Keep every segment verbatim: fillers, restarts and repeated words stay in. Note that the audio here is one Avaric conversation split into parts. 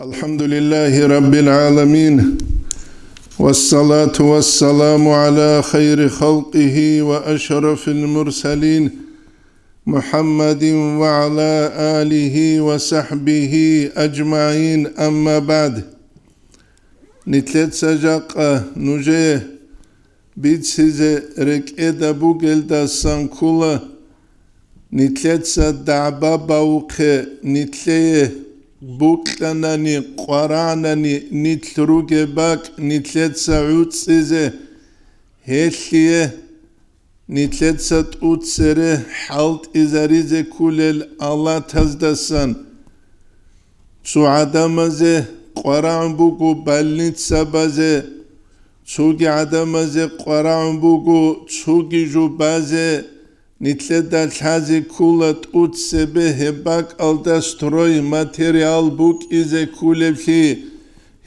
الحمد لله رب العالمين، والصلاة والسلام على خير خلقه وأشرف المرسلين، محمد وعلى آله وصحبه أجمعين، أما بعد. Нилъеца жакъа нужее бицизе рекӀеда бугелдасан ккола, нилъеца дагӀба бавухъе, нилъее букьанани, къварагӀанани нилъ ругеб бакӀ нилъеца гӀуцӀизе, гьелъие нилъеца тӀуцере хӀалтӀизаризе кколел алатаздасан. Цо гӀадамазе къварагӀун буго больницабазе, цоги гӀадамазе къварагӀун буго цоги жубазе, нилъеда лъазе ккола тӀуцебе гьеб бакӀалда стройматериал букӀизе кколеблъи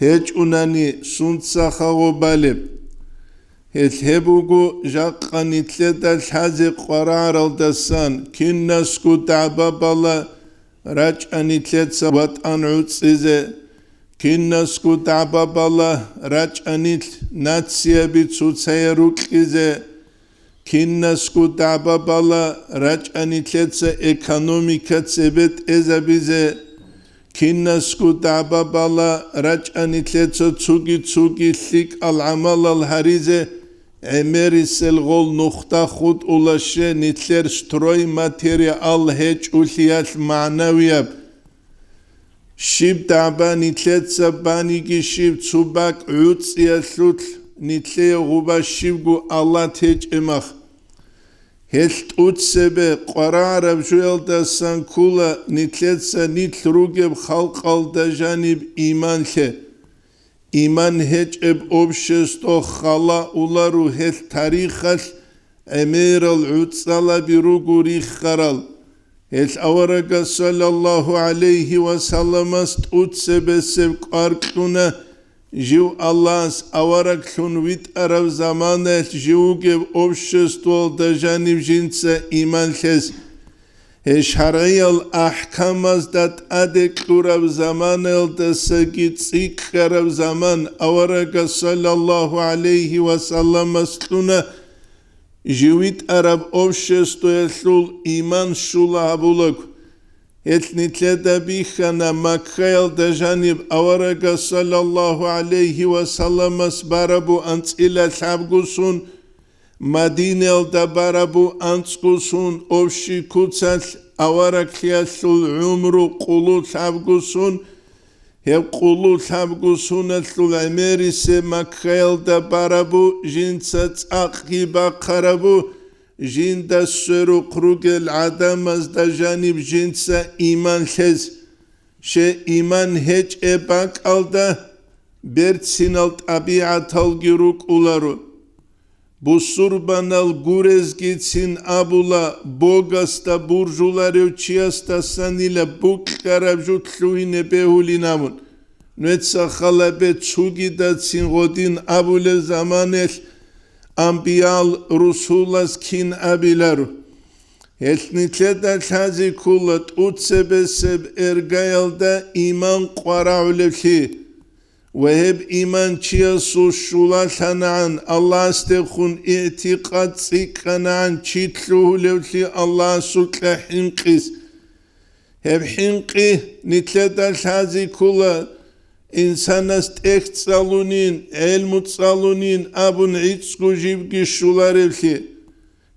гьечӀунани сунцаха гъобалеб. Гьелъ гьеб буго жакъа нилъеда лъазе къварагӀаралдасан, кинасго дагӀба бала рачӀа нилъеца ватӀан гӀуцӀизе, кинасго дагӀба бала рачӀа нилъ нацияби цоцае рукьизе, кинасго дагӀба бала рачӀа нилъеца экономика цебетӀезабизе, кинасго дагӀба бала рачӀа нилъеца цоги-цоги лъикӀал гӀамалал гьаризе, гӀемерисел гъол нухда хутӀулаще нилъер стройматериал гьечӀулъиялъ магӀнавияб. Щиб дагӀба нилъеца баниги, щиб цо бакӀ гӀуцӀиялъулъ нилъее гъуба щибго алат гьечӀеб мах. Гьелъ тӀуцебе къварагӀараб жуялдасан ккола нилъеца нилъ ругеб халкъалда жаниб иман лъе. Иман гьечӀеб общество хала уларо, гьелъ тарихалъ гӀемерал гӀуцӀалаби руго риххарал. Гьелъ аварагас саллаллагьу гӀалайгьи ва салламас тӀуцебесеб кӀвар кьуна, жив Аллагьас авараглъун витӀараб заманаялъ жив вугеб обществоялда жанив жинца иман лъез. Гьеб шаргӀиял ахӀкамазда тӀаде кьураб заманаялдасаги цӀикӀкӀараб заман аварагас саллаллагьу гӀалайгьи ва салламас кьуна, жив витӀараб обществоялъул иман щула гьабулаго. Гьелъ нилъеда бихьана Маккаялда жаниб аварагас саллаллагьу гӀалайгьи ва салламас барабу анцӀила лъабгу сун, Мадинаялда барабу анцӀго сун, общий куцалъ авараглъиялъул гӀумру къулу лъабгу сун, гьеб къулу лъабгу суналъул гӀемерисе Маккаялда барабу жинца цӀакъги бахъарабу, жинда сверухъ ругел гӀадамазда жаниб жинца иман лъез. Щай иман гьечӀеб бакӀалда берцинал тӀабигӀаталги рукӀуларо. Бусурбанал гурезгицин абула, богасда буржуларев чиясдасанила букьараб жо лъугьине бегьулин абун. Нуеца халабе цугидацин гъодин абулеб заманалъ амбиял русулаз кин абиларо. Гьелъ нилъеда лъазе ккола тӀуцебесеб эргаялда иман къварагӀулевлъи. Ва гьеб иман чиясул щулалъанагӀан, Аллагьасдехун игӀтикъад цӀикӀкӀанагӀан чи лъугьулевлъи Аллагьасукьа хӀинкъис. Гьеб хӀинкъи нилъеда лъазе ккола, инсанас тӀехь цӀалунин, гӀелму цӀалунин абун гӀицӀго живги щуларевлъи.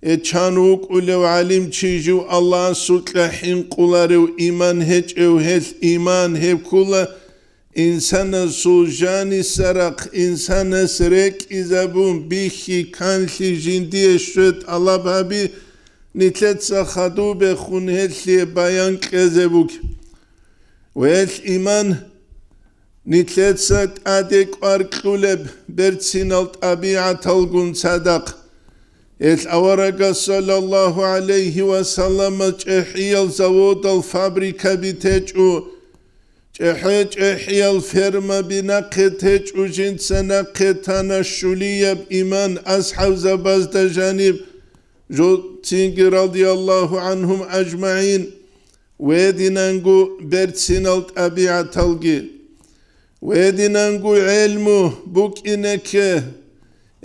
Гье, чан вукӀулев гӀалимчи жив Аллагьасукьа хӀинкъуларев иман гьечӀев, гьелъ иман гьеб ккула, инсанасул жанисарахъ инсанас рекӀизабун бихьи-канлъи жиндие щве тӀалаб гьаби, нилъеца хадубехун гьелъие баян кьезе буго. Гьелъ иман нилъеца тӀаде кӀвар кьулеб берцинал тӀабигӀаталгун цадахъ. Гьелъ аварагас саллаллагьу гӀалайгьи ва саллама чӀехӀиял заводал, фабрикаби течӀо, ЧӀехӀе-чӀехӀиял фермаби нахъе течӀо, жинца нахъе тана щулияб иман асхӀабзабазда жаниб, жо цинги радияллагьу гӀанхум ажмагӀин, гьединанго берцинал тӀабигӀаталги. Гьединанго гӀелму букӀинеке,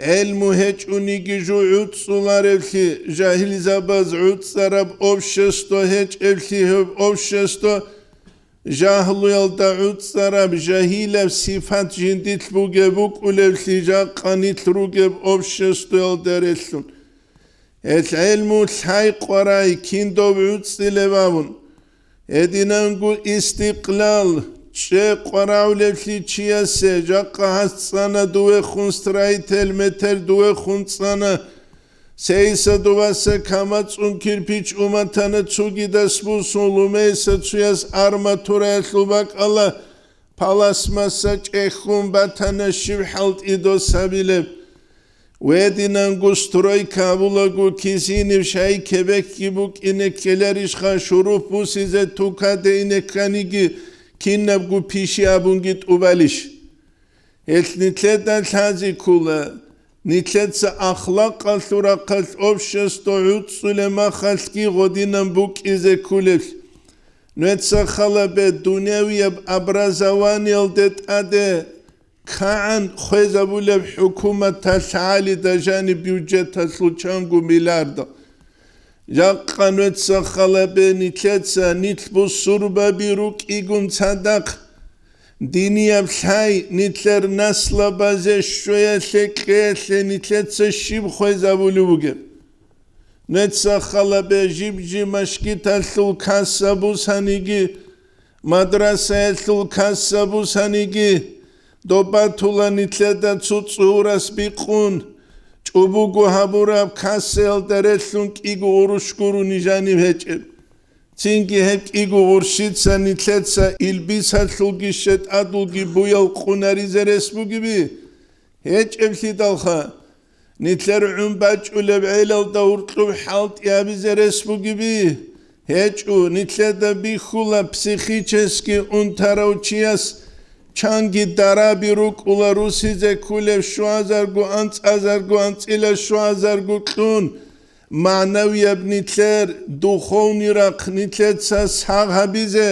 гӀелму гьечӀониги жо гӀуцӀцӀуларевлъи, жагьилзабаз гӀуцӀцӀараб общество гьечӀеблъи, гьеб общество жагьлуялда гӀуцӀцӀараб жагьилаб сипат жиндилъ бугеб букӀулевлъи, жакъа нилъ ругеб обществоялда релълъун. Гьел гӀелму лъай къварай, кин доб гӀуцӀцӀилеб абун. Гьединанго истикълал, чӀе къварагӀулевлъи чиясе, жакъа гьас цӀана дувехун строитель, метер дувехун цӀана, сейса дуваса камацӀун кирпич уматана цугидас бусун, лумейса цуяс арматураялъул бакӀала, паласмаса чӀехьун батана, щиб хӀалтӀи дос гьабилеб? Гьединанго стройка абулаго, кисиниб шай кебекги букӀине ккеларищха, шуруп бусизе тукаде ине кканиги, кинабго пиши абунги тӀубалищ? Гьелъ нилъеда лъази ккола, нилъеца ахлакъалъул рахъалъ общество гӀуцӀцӀулеб махалъги гьединан букӀизе кколелъ. Нуеца халабе дунявияб образованиялде тӀаде кагӀан хвезабулеб хӀукуматалъ гӀалида жаниб бюджеталъул чанго миллиарда. Жакъа нуеца халабе нилъеца, нилъ бусурбаби рукӀигун цадахъ, динияб лъай нилъер наслабазе щвеялъе кьеялъе нилъеца щиб хвезабулев вугеб? Нуеца халабе жиб-жиб машгиталъул касса бусаниги, мадрасаялъул касса бусаниги, доб батула нилъеда цо цӀурас бикъун, чӀубуго гьабураб кассаялда релълъун кӀиго гъурущ гурони жанив гьечӀеб. Цинги гьеб кӀиго гъурщица нилъеца илбисалъулги щетӀадулги буял къунаризе рес бугеби? ГьечӀеблъидалха. Нилъер гӀун бачӀулеб гӀелалда гьуркьуб хӀалтӀи гьабизе рес бугеби? ГьечӀо. Нилъеда бихьула психически унтарав чияс чанги дараби рукӀула русизе кколеб щуазарго анцӀазарго анцӀила щуазарго кьун, магӀнавияб нилъер духовный рахъ нилъеца сагъ гьабизе,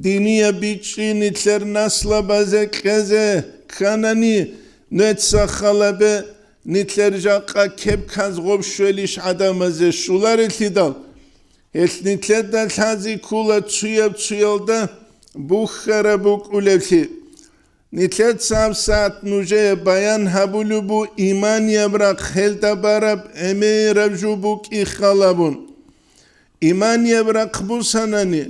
динияб бичӀчӀи нилъер наслабазе кьезе кканани, нуеца халабе нилъер жакъа кеб каз гъоб щвелищ гӀадамазе щуларелъидал, гьелъ нилъеда лъази ккола цуяб-цуялда бухьараб букӀулеблъи. Нилъеца гьабсагӀат нужее баян гьабулеб бу иманияб рахъ гьелда бараб гӀемераб жо букӀин халабун. Иманияб рахъ бусанани,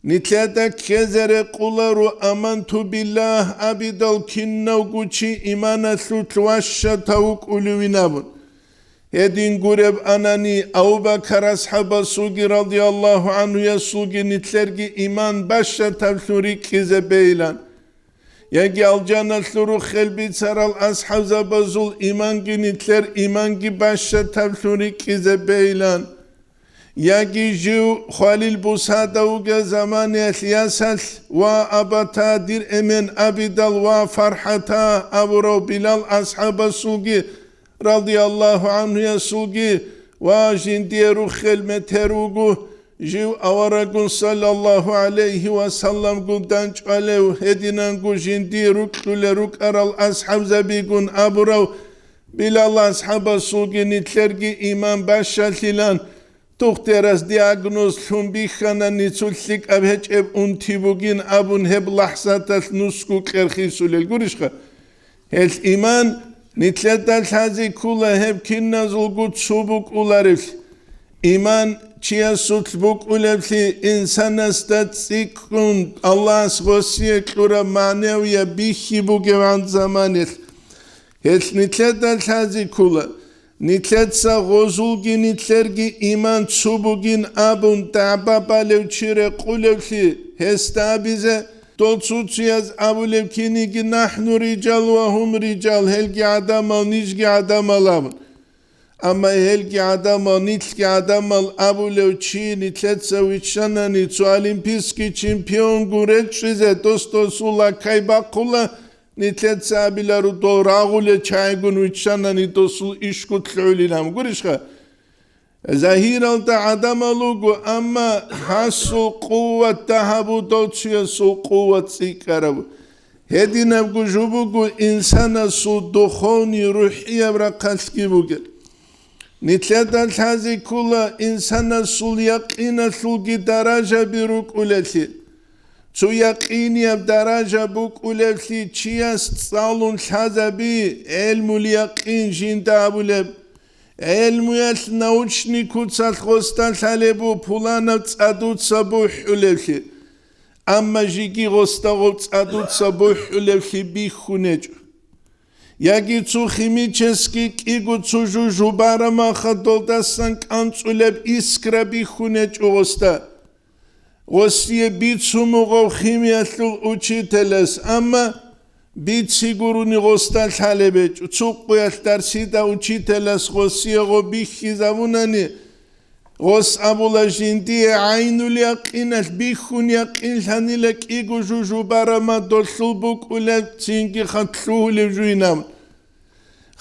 нилъеда ккезе рекъуларо аманту биллагь абидал кинавго чи иманалъулъ ващатав вукӀулевин абун. Гьедин гуреб анани, Абу-Бакар асхӀабасулги радияллагьу гӀанхуясулги нилъерги иман бащатаблъун рикӀкӀизе бейилан. Яги алжаналъул руххел бицарал асхӀабзабазул иманги нилъер иманги бащатаблъун рикӀкӀизе бейилан. Яги жив хвалил бусада вугел заманаялъ ясалъ ва абата дир эмен абидал ва фархӀата абурав Билал асхӀабасулги радияллагьу гӀанхуясулги ва жиндие руххел метер вуго, жив аварагун саллаллагьу гӀалайгьи ва салламгун данчӀвалев, гьединанго жиндие рукьулел рукӀарал асхӀабзабигун абурав Билал асхӀабасулги нилъерги иман бащалъилан, тухтерас диагноз лъун бихьана, ницул лъикӀаб гьечӀеб унти бугин абун, гьеб лахӀзаталъ нусго кьерхисулел гурищха? Гьелъ иман нилъеда лъази ккула гьеб киназулго цо букӀуларевлъи. Иман чиясулъ букӀулевлъи, инсанасда цӀикӀкӀун Аллагьас гъосие кьураб магӀнавияб бихьи бугебгӀан заманалъ. Гьелъ нилъеда лъази ккула, нилъеца гъозулги нилъерги иман цо бугин абун дагӀба балев чи рекъулевлъи гьесда абизе, дол цо-цояз абулеб киниги: «НахӀну риджал ва гьум риджал», гьелги гӀадамал, нижги гӀадамал абун. Амма гьелги гӀадамал, нилъги гӀадамал абулев чи нилъеца виччанани цо олимпийский чемпионгун речӀчӀизе, дос-досул лакай бахъула, нилъеца абиларо, дол рагъулел чагӀигун виччанани досул ишгу лъугӀулилан. Гурищха? Загьиралда гӀадамал руго, амма гьасул къуват дагьабу, дов чиясул къуват цӀикӀкӀарабу. Гьединабго жо буго инсанасул духовный, рухӀияб рахъалъги бугеб. Нилъеда лъазе ккола инсанасул якъиналъулги даражаби рукӀулелъи. Цо якъинияб даража букӀулевлъи чияс цӀалун лъазаби, гӀелмул якъин жинда абулеб. ГӀелмуялъ научникуцалъ гъосда лъалеб бу пуланаб цӀадуца бухӀулевлъи. Амма жеги гъосда гъоб цӀадуца бухӀулевлъи бихьун гьечӀо. Яги цо химический кӀиго цо жо жубараб махалъ долдасан кӀанцӀулеб искра бихьун гьечӀо гъосда. Гъосие бицун буго химиялъул учителас, амма бицине гурони гъосда лъалеб гьечӀо. Цо къоялъ дарсида учителас гъосие гъо бихьизабунани, гъос абула, жиндие гӀайнуль якъиналъ бихьун якъинлъанила кӀиго жо жубараб махалъ долъул букӀулеб цинги хатӀ лъугьулеб жуйнаб.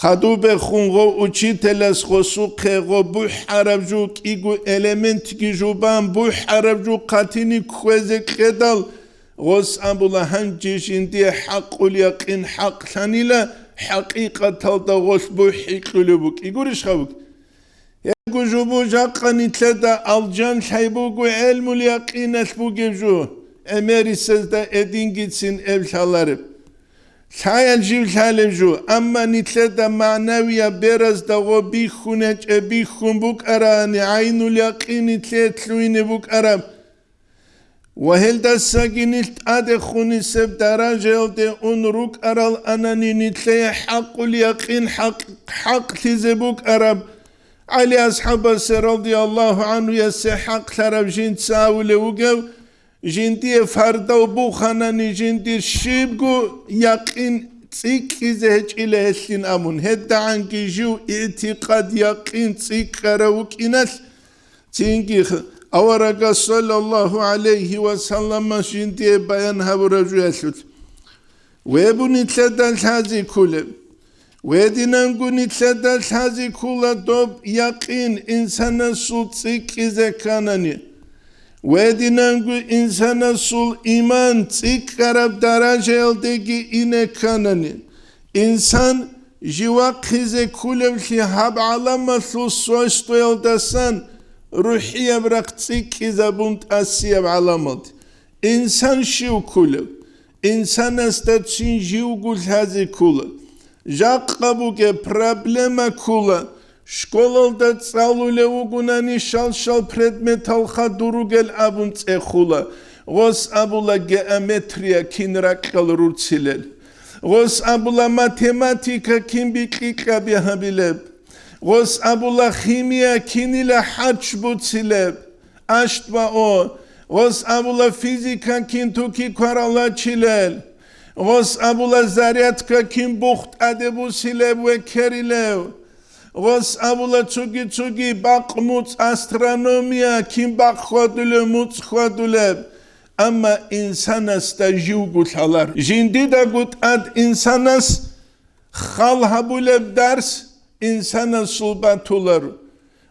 Хадубехун гъов учителас гъосухъе гъо бухӀараб жо кӀиго элементги жубан бухӀараб жо хъатине кквезе кьедал, гъос абула, гьанже жиндие хӀакъул якъин хӀакълъанила, хӀакъикъаталда гъолъ бухӀикьулеб букӀи. Гурищха бугеб? Гьебго жо бу жакъа нилъеда алжан лъай буго гӀелмул якъиналъ бугеб жо, гӀемерисезда эдингицин эб лъалареб. Лъаял жив лъалеб жо, амма нилъеда магӀнавияб беразда гъо бихьун гьечӀеб, бихьун букӀарани, гӀайнуль якъин нилъее лъугьине букӀараб. Ва гьелдасаги нилъ тӀадехунисеб даражаялде ун рукӀарал анани, нилъее хӀакъул якъин хӀакъ-, хӀакълъизе букӀараб. ГӀали асхӀабасе радияллагьу гӀанхуясе хӀакълъараб жинца абулев вугев, жиндие фардав буханани, жиндир щибго якъин цӀикӀкӀизе гьечӀила гьелъин абун, гьедагӀанги жив игӀтикъад, якъин цӀикӀкӀарав вукӀиналъ, цинги аварагас саллаллагьу гӀалайгьи ва саллама жиндие баян гьабураб жуялъул. Гьеб бу нилъеда лъазе кколеб. Гьединанго нилъеда лъазе ккола доб якъин инсанасул цӀикӀкӀизе кканани. Гьединанго инсанасул иман цӀикӀкӀараб даражаялдеги ине кканани. Инсан жив вахъизе кколевлъи гьаб гӀаламалъул свойствоялдасан рухӀияб рахъ цӀикӀкӀизабун тӀасияб гӀаламалде. Инсан щив кколев? Инсанасда цин живго лъазе ккола. Жакъа бугеб проблема ккола, школалда цӀалулев вугонани щал-щал предметалха дуругел абун цӀехула, гъос абула геометрия кин ракьал руцилел, гъос абула математика кин бикьикьаби гьабилеб, гъос абула химия кинила хӀарч буцилеб, Аш-два-о. Гъос абула физика кин туки кваралачилел. Гъос абула зарядка кин бух тӀаде бусилеб векерилев. Гъос абула цуги-цуги бакъ муцӀ астрономия кин бакъ хьвадулев, муцӀ хьвадулеб. Амма инсанасда живго лъалар. Жиндидаго тӀад инсанас хал гьабулеб дарс инсанасул батулар.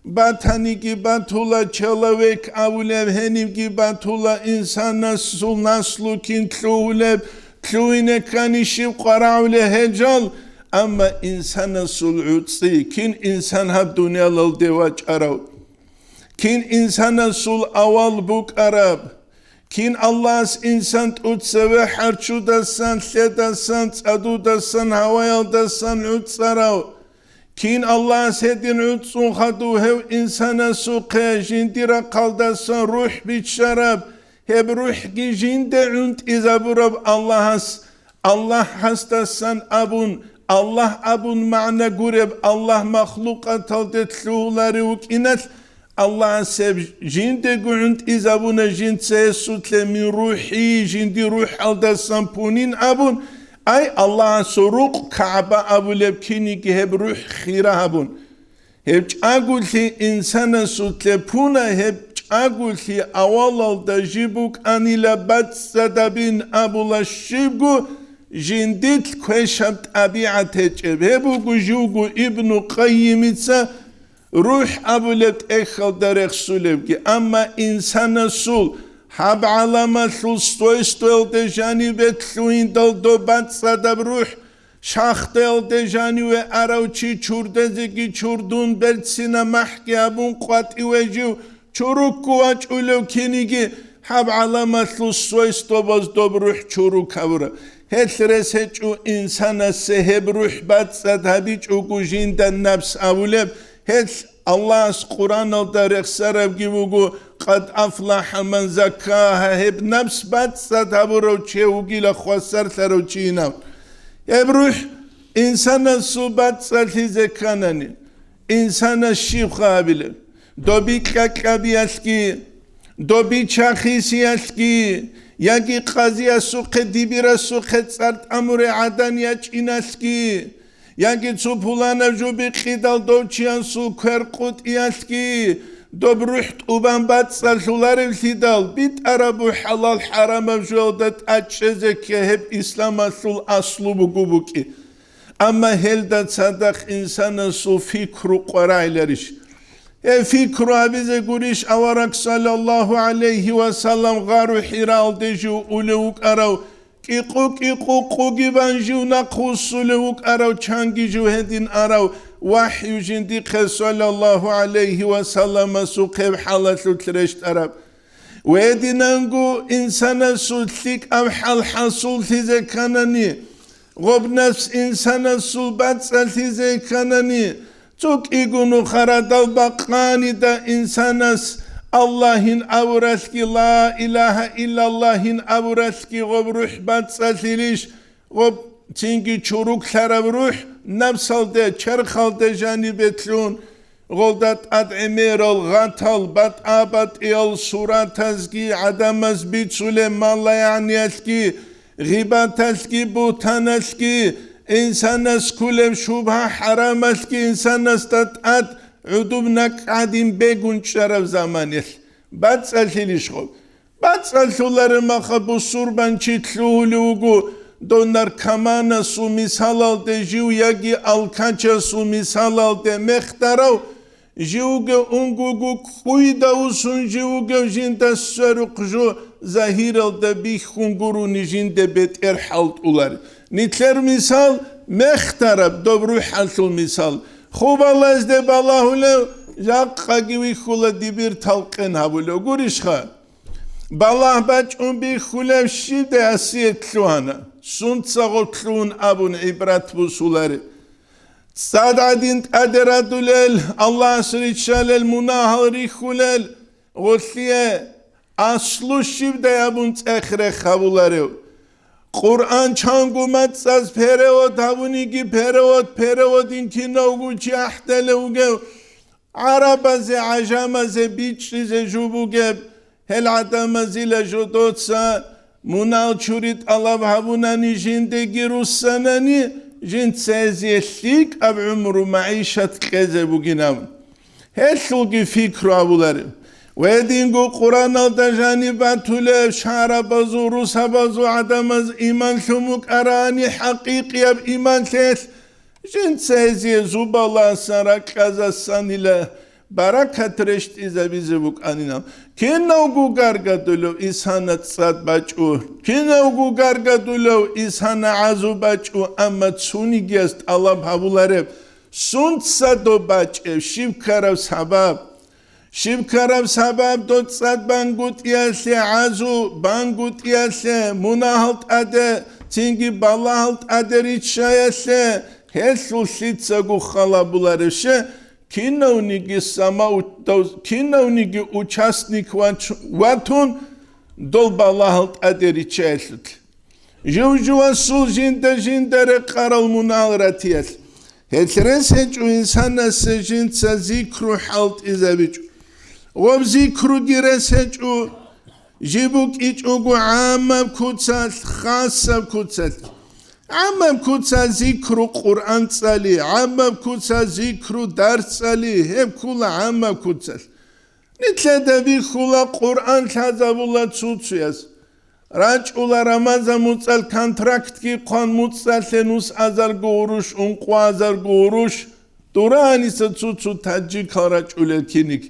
Батаниги батула, человек абулеб гьенибги батула, инсанасул наслу кин лъугьулеб, лъугьине ккани щиб къварагӀулеб гьел жал, амма инсанасул гӀуцӀи, кин инсан гьаб дуниялалде вачӀарав, кин инсанасул авал букӀараб, кин Аллагьас инсан тӀуцеве хӀарчудасан, лъедасан, цӀадудасан, гьаваялдасан гӀуцӀарав, кин Аллагьас гьедин гӀуцӀун хадув гьев инсанасухъе жиндир рахъалдасан рухӀ биччараб, гьеб рухӀги жинде гӀунтӀизабураб Аллагьас, Аллагьасдасан абун, Аллагь абун магӀна гуреб, Аллагь махлукъаталде лъугьуларев вукӀиналъ, Аллагьас гьеб жиндего гӀунтӀизабуна жинца гьесулъе мин рухӀи, жиндир рухӀалдасан пунин абун, ай, Аллагьасул рукъ КагӀба абулеб киниги гьеб рухӀ хира гьабун. Гьеб чӀаголъи инсанасулъе пуна, гьеб чӀаголъи авалалда жиб букӀанила бацӀцӀадабин абула щибго жиндилъ квешаб тӀабигӀат гьечӀеб. Гьеб буго живго Ибну Къаййимица рухӀ абулеб тӀехьалда рехсулебги, амма инсанасул Гьаб гӀаламалъул свойствоялде жанибе лъугьиндал доб бацӀцӀадаб рухӀ, шахдаялде жаниве арав чи чурдезеги чурдун берцина махӀги гьабун къватӀиве жив чурукку вачӀулев киниги, гьаб гӀаламалъул свойствобаз доб рухӀ чурукабура. Гьелъ рес гьечӀо инсанасе гьеб рухӀ бацӀцӀад гьабичӀого жинда напс абулеб, гьелъ Аллагьас Къуръаналда рехсарабги буго: «Къад афлахӀа ман заккагьа», гьеб напс бацӀцӀад гьабурав чи вугила хвасарлъарав чийинав. Гьеб рухӀ инсанасул бацӀцӀалъизе кканани, инсанас щибха гьабилеб? Доби кьакьабиялъги, доби чахисиялъги, яги къазиясухъе, дибирасухъе цӀар тӀамуре гӀадан ячӀиналъги, яги цо пуланаб жо бикъидал дов чиясул квер къутӀиялъги, доб рухӀ тӀубан бацӀцӀалъуларевлъидал, битӀараб бу хӀалал-хӀарамаб жоялда тӀачӀезе кке, гьеб исламалъул аслу буго букӀи. Амма гьелда цадахъ инсанасул фикру къварагӀиларищ? Гьеб фикру гьабизе гурищ авараг, саллаллагьу гӀалайгьи ва саллам, гъару ХӀираалде жив улев вукӀарав, кӀикъу-кӀикъу къуги бан жив нахъвуссулев вукӀарав, чанги жив гьедин арав, вахӀю жиндихъе, саллаллагьу гӀалайгьи ва салламасухъе, гьеб хӀалалъулъ рещтӀараб? Гьединанго инсанасул лъикӀаб хӀал хӀасуллъизе кканани, гъоб напс инсанасул бацӀцӀалъизе кканани, цо кӀиго нухарадал бакъанида инсанас Аллагьин абуралъги, Ла илагьа иллаллагьин абуралъги гъоб рухӀ бацӀцӀалъилищ, гъоб цинги чуруклъараб рухӀ напсалде, черхалде жанибе лъун, гъолда тӀад гӀемерал, гъатал, батӀа-батӀиял суратазги гӀадамаз бицулеб, малаягӀниялъги, гъибаталъги, бугьтаналъги, инсанас кколеб шубгьа-хӀарамалъги инсанасда тӀад гӀудуб накӀкӀадин бегун чӀараб заманалъ бацӀцӀалъилищ гъоб? БацӀцӀалъулареб маха бусурбанчи лъугьулев вуго, дов наркоманасул мисалалде жив яги алкачасул мисалалде мехтарав, живго унгого кӀуйда усун живго жинда сверухъ жо загьиралда бихьун гурони жинде бетӀер хӀалтӀулар. Нилъер мисал мехтараб, доб рухӀалъул мисал. Хубалазде балагьулев, жакъаги вихьула дибир талкъен гьабулев гурищха? Балагь бачӀун бихьулев щибдай асият лъугьана, сунца гъоб лъугьун абун гӀибрат бусулари. ЦӀад гӀадин тӀаде радулел, Аллагьас риччалел, мунагьал рихьулел гъолъие аслу щибдай абун цӀех-рех гьабуларев? Къуръан чанго мацӀаз перевод гьабуниги, перевод, переводин кинавго чи ахӀдалев вугев, гӀарабазе, гӀажамазе бичӀчӀизе жо бугеб, гьел гӀадамазила жодоца мунал чури тӀалаб гьабунани жиндеги руссанани, жинца гьезие лъикӀаб гӀумру-магӀишат кьезе бугинаб. Гьелъулги фикру абулареб. Гьединго Къуръаналда жаниб батулеб шагьарабазул, русабазул гӀадамаз иман лъун букӀарани, хӀакъикъияб иман лъелъ, жинца гьезие зубаласан, ракьазасанила баракат рещтӀизабизе букӀанинал. Кинавго гаргадулев исана цӀад бачӀу, кинавго гаргадулев исана гӀазу бачӀу, амма цунигияс тӀалаб гьабулареб, сунца доб бачӀеб, щиб ккараб сабаб? Щиб ккараб сабаб доб цӀад бангутӀиялъе, гӀазу бангутӀиялъе, мунагьал тӀаде, цинги балагьал тӀаде риччаялъе? Гьелъул лъицаго хал гьабулареб щай, кинавниги самаутав-, кинавниги участник вач-, ватун дол балагьал тӀаде риччаялъулъ. Жив-живасул жинда-жинда рекъарал мунагьал ратиялъ. Гьелъ рес гьечӀо инсанасе жинца зикру хӀалтӀизабичӀо. Гъоб зикруги рес гьечӀо, жиб букӀичӀого гӀаммаб куцалъ, хасаб куцалъ. ГӀаммаб куцалъ зикру Къуръан цӀали, гӀаммаб куцалъ зикру дарс цӀали, гьеб ккола гӀаммаб куцалъ. Нилъеда бихьула Къуръан лъазабула цуцуяс. РачӀула Рамазан муцӀал контрактги хъван, муцӀалъе нус азарго гъурущ, ункъо азарго гъурущ, дураниса цуцу таджикал рачӀулел киник.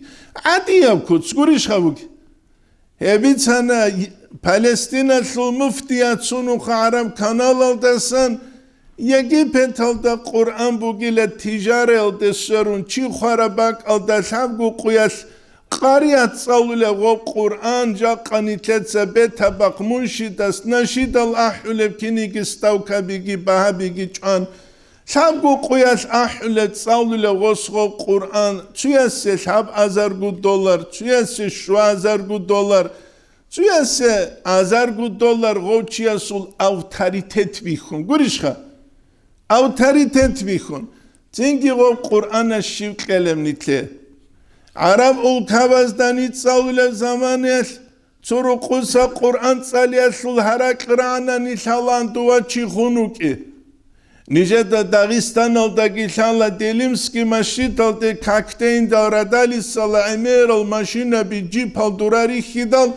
ГӀадияб куц гурищ гьабуги? Гьеб бицана Палестиналъул муфтият цунухъа гӀараб каналалдасан Египеталда Къуръан бугила тижараялде сверун, чи хвараб бакӀалда лъабго къуялъ къарият цӀалулев гъоб Къуръан, жакъа нилъеца бетабахъ муншидас нашидал ахӀулеб киниги ставкабиги багьабиги чӀван, лъабго къуялъ ахӀулеб цӀалулев гъосго Къуръан, цуясе лъабазарго доллар, цуясе щуазарго доллар, цуясе азарго доллар гъов чиясул авторитет бихьун. Гурищха? Авторитет бихьун. Цинги гъов Къуръанас щив кьелеб нилъе? ГӀараб улкабазда ниж цӀалулеб заманаялъ цо рукъуса Къуръан цӀалиялъул гьаракь рагӀана нилъалан дова чи хун вукӀи. Нижеда Дагъистаналдаги лъала Делимский машгьидалде какдейндал радалисала гӀемерал машинаби, джипал дура рихьидал,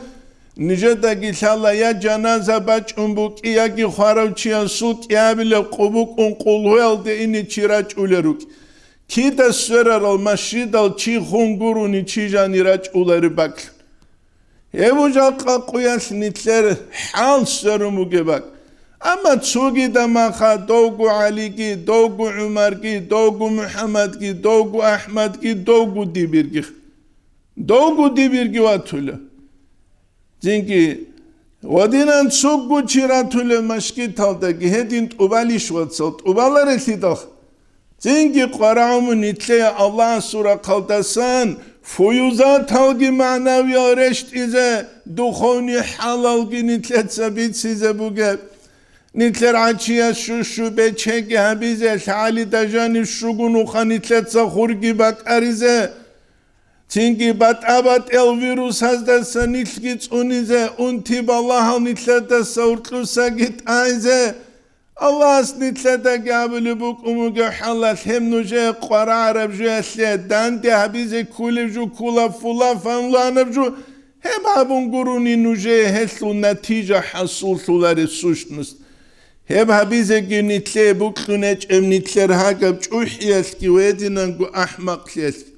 нижедаги лъала я жаназа бачӀун букӀи, яги хварав чиясул кӀиабилеб къубукӀун къулгьуялде ине чи рачӀулел рукӀ. Кида сверарал машгьидал чи хун гурони чи жани рачӀулареб бакӀлъун. Гьеб жакъа къуялъ нилъер хӀал сверун бугеб бакӀ. Амма цогида маха довго ГӀалиги, довго ГӀумарги, довго МухӀаммадги, довго АхӀмадги, довго дибирги. Довго дибирги ватула. Цинги, гъодинан цогго чи ратулев машгьидалдаги гьедин тӀубалищ, вацал, тӀубаларелъидал. Цинги къварагӀумун нилъее Аллагьасул рахъалдасан фуюзаталги магӀнавиял рещтӀизе, духовный хӀалалги нилъеца бицизе бугеб. Нилъер гӀачияс щущу бечеги гьабизе, лъагӀалида жанив щугунуха нилъеца хурги бакӀаризе. Цинги батӀа-батӀиял вирусаздаса нилъги цӀунизе, унти балагьал нилъедаса уркьусаги тӀайзе. Аллагьас нилъедаги абулеб букӀун бугеб хӀалалъ, гьеб нужее къварагӀараб жоялъе данде гьабизе кколеб жо ккола, фула-фанланаб жо, гьеб гьабун гурони нужее гьелъул натижа хӀасуллъулареб сущность. Гьеб гьабизеги нилъее букьун гьечӀеб нилъер гьагаб чӀухӀиялъги ва гьединанго ахӀмакълъиялъги.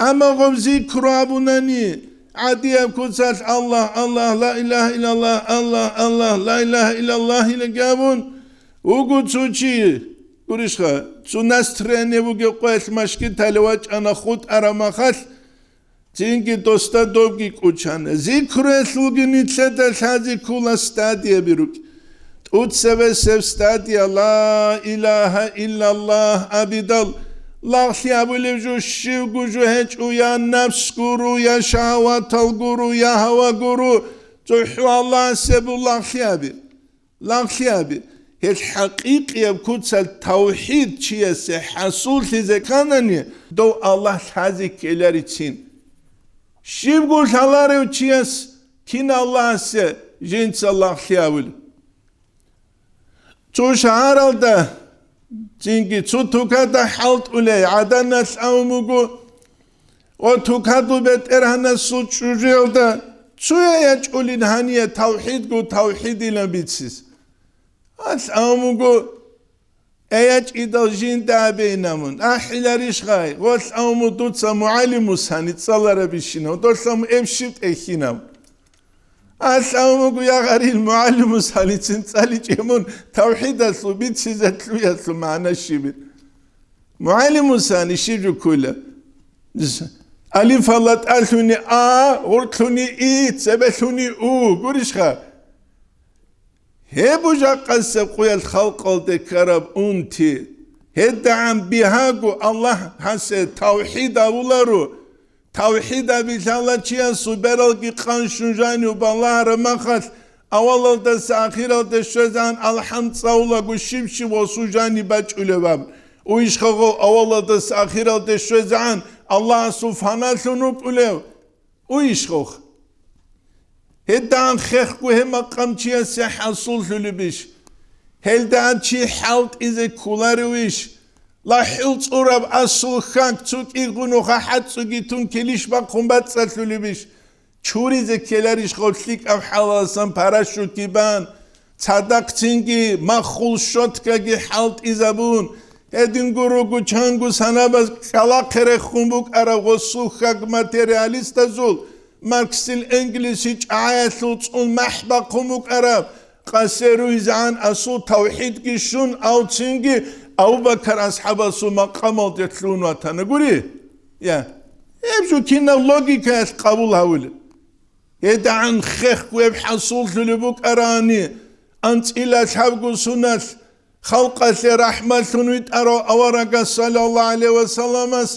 Амма гъоб зикру абунани, гӀадияб куцалъ Аллагь, Аллагь, ла илагьа иллаллагь, Аллагь, Аллагь, ла илагьа иллаллагь илаги абун вуго цо чи, гурищха, цо настроение бугеб къоялъ машгьидалде вачӀана хутӀараб махалъ, цинги досда добги кӀочана. Зикруялъулги нилъеда лъазе ккола стадияби рукӀ. ТӀуцебесеб стадия, ла илагьа иллаллагь абидал, лагълъи абулеб жо щибго жо гьечӀо, я напс гуро, я шагьаватал гуро, я гьава гуро, цохӀо Аллагьасе бу лагълъи аби. Лагълъи аби, гьел хӀакъикъияб куцалъ тавхӀид чиясе хӀасуллъизе кканани, дов Аллагь лъазе ккеларицин. Щибго лъаларев чияс кин Аллагьасе жинца лагълъи абулеб? Цо шагьаралда, цинги цо тукада хӀалтӀулей гӀаданалъ авун буго, ва тукаду бетӀергьанасул чӀужуялда цоя ячӀулин гьание тавхӀидго тавхӀидилан бицис. Алъ авун буго, э, ячӀидал жинда абейин абун, ахӀиларищ гъай, гъолъ авун буго дуца мугӀалимус гьани цӀаларабищинав, долъ абун эб щиб тӀехьинав. Алъ абун буго, я гъарил мугӀалимус гьаницин цӀаличӀеб мун, тавхӀидалъул бицизе лъуялъул магӀна щибин. МугӀалимус гьани щиб жо ккола? Алифала тӀалъуни а, гъоркьлъуни и, цебелъуни у, гурищха? Гьеб бу жакъасеб къуялъ халкъалде ккараб унти. ГьедагӀан бигьаго Аллагь гьасе тавхӀид авуларо, тавхӀид абилъала чиясул бералги къанщун жанив балагьараб махалъ, авалалдаса ахиралде щвезегӀан алхӀам цӀалулаго щиб-щиб гъосул жаниб бачӀулеб аб. Уйищха гъов авалалдаса ахиралде щвезегӀан Аллагьасул фаналъун вукӀулев? Уйищха гъов? ГьедагӀан хехго гьеб макъам чиясе хӀасуллъулебищ? ГьелдагӀан чи хӀалтӀизе кколаревищ? ЛахӀул цӀураб асул хьаг цо кӀигъунуха хӀацӀцӀуги тун килищ бахъун бацӀцӀалъулебищ? Чуризе ккеларищ гъов лъикӀаб хӀалаласан парашютги бан, цадахъ цинги маххул щоткаги хӀалтӀизабун, гьединго руго чанго санабаз кӀалахъе рехун букӀараб гъосул хьаг материалистазул, Марксил Энгельсил чӀагӀаялъул цӀун махӀ бахъун букӀараб, къасе руйзегӀан асул тавхӀидги щун, авцинги Абу-Бакар асхӀабасул макъамалде лъугьун ватана гури? Я. Гьеб жо кинаб логикаялъ къабул гьавулеб? ГьедагӀан хехго гьеб хӀасуллъулеб букӀарани, анцӀила лъабго суналъ халкъалъе рахӀматлъун витӀарав аварагас саллаллагьу гӀалайгьи ва салламас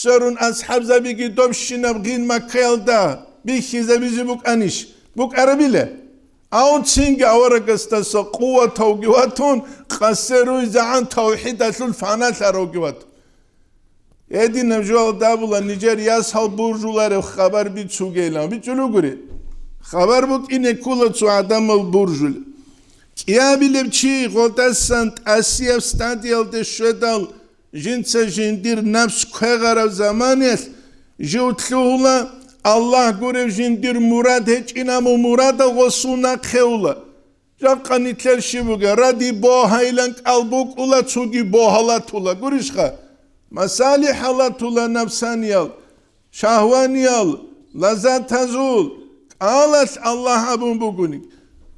сверун асхӀабзабиги добщинаб гъин Маккаялда бихьизабизе букӀанищ? БукӀарабила? Авцинги аварагасдаса къуватавги ватун, къасе руйзегӀан тавхӀидалъул фаналъаравги ватун. Гьединаб жоялда абула нижер ясал буржуларев хабар бицугейилан. БичӀчӀулев гури. Хабар букӀине ккола цо гӀадамал буржулев. КӀиабилеб чи гъолдасан тӀасияб стадиялде щведал, жинца жиндир напс квегъараб заманаялъ жив лъугьула, Аллагь гурев жиндир мурад гьечӀин, амма мурадал гъосул нахъе ула. Жакъа нилъер щиб бугеб? Ради Бога илан кӀал букӀула, цоги богьалатула. Гурищха? МасалихӀалатула, напсаниял, шагьваниял, лаззатазул кӀалалъ Аллагь абун бугони.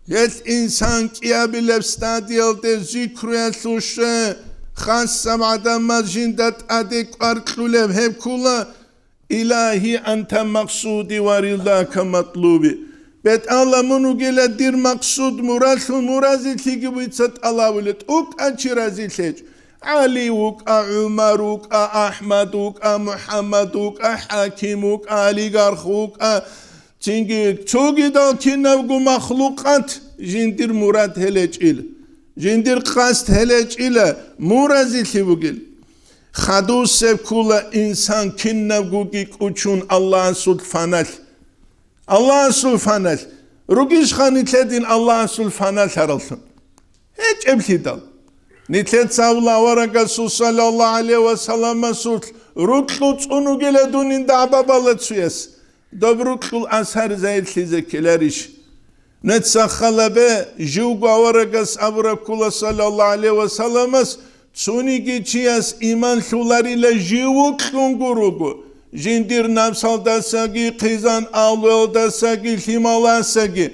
Гьелъ инсан кӀиабилеб стадиялде зикруялъул щве, хасаб гӀадамаз жинда тӀаде кӀвар кьулеб гьеб ккола, Илагьи, анта максуди ва рилдака матлуби. БетӀалла, мун вугила дир максуд, мураллъун муразилъиги буйца тӀалабулеб, тӀукӀа чи разилъ гьечӀо. ГӀали вукӀа, ГӀумар вукӀа, АхӀмад вукӀа, МухӀаммад вукӀа, хӀаким вукӀа, олигарх вукӀа, цинги цогидал кинабго махлукъат жиндир мурад гьелечӀила, жиндир къасд гьелечӀила, муразилъи бугил. Хадусеб ккола инсан кинабгоги кӀучун Аллагьасул фаналъ. Аллагьасул фаналъ. Ругищха нилъедин Аллагьасул фаналъараллъун? ГьечӀеблъидал. Нилъеца аварагасул саллаллагьу гӀалайгьи ва салламасул рукьул цӀун вугила дунин дагӀба-балацуяс. Доб рукьул асар зайирлъизе ккеларищ? Нуца халабе, живго аварагас абураб ккола саллаллагьу гӀалайгьи ва салламас, цониги чияс иман лъуларила жив вукьун гуруго, жиндир напсалдасаги, хъизан агьлуялдасаги, лъималасаги,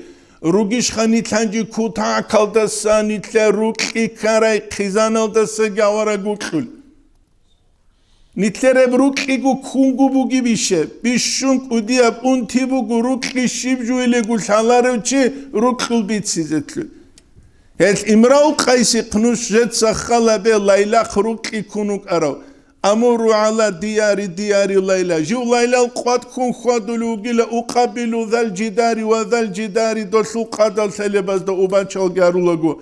ругищха нилъанги кутакалдаса нилъер рукьи ккарай хъизаналдасаги авараг вукьул. Нилъер гьеб рукьиго ккунго бугебищеб? Бищун кӀудияб унти буго, рукьи щиб жугьилего лъаларев чи рукьул бицизе лъугьи. Гьелъ Имрал Къайсихъ нуш жеца халабе Лайлахъ рукьи ккун вукӀарав. Амуру гӀала дияри, дияри Лайла. Жив Лайлал къват ккун хьвадулев вугила, укъабилу зал жидари ва зал жидари, долъул къадал лъелебазда убачалги гьарулаго.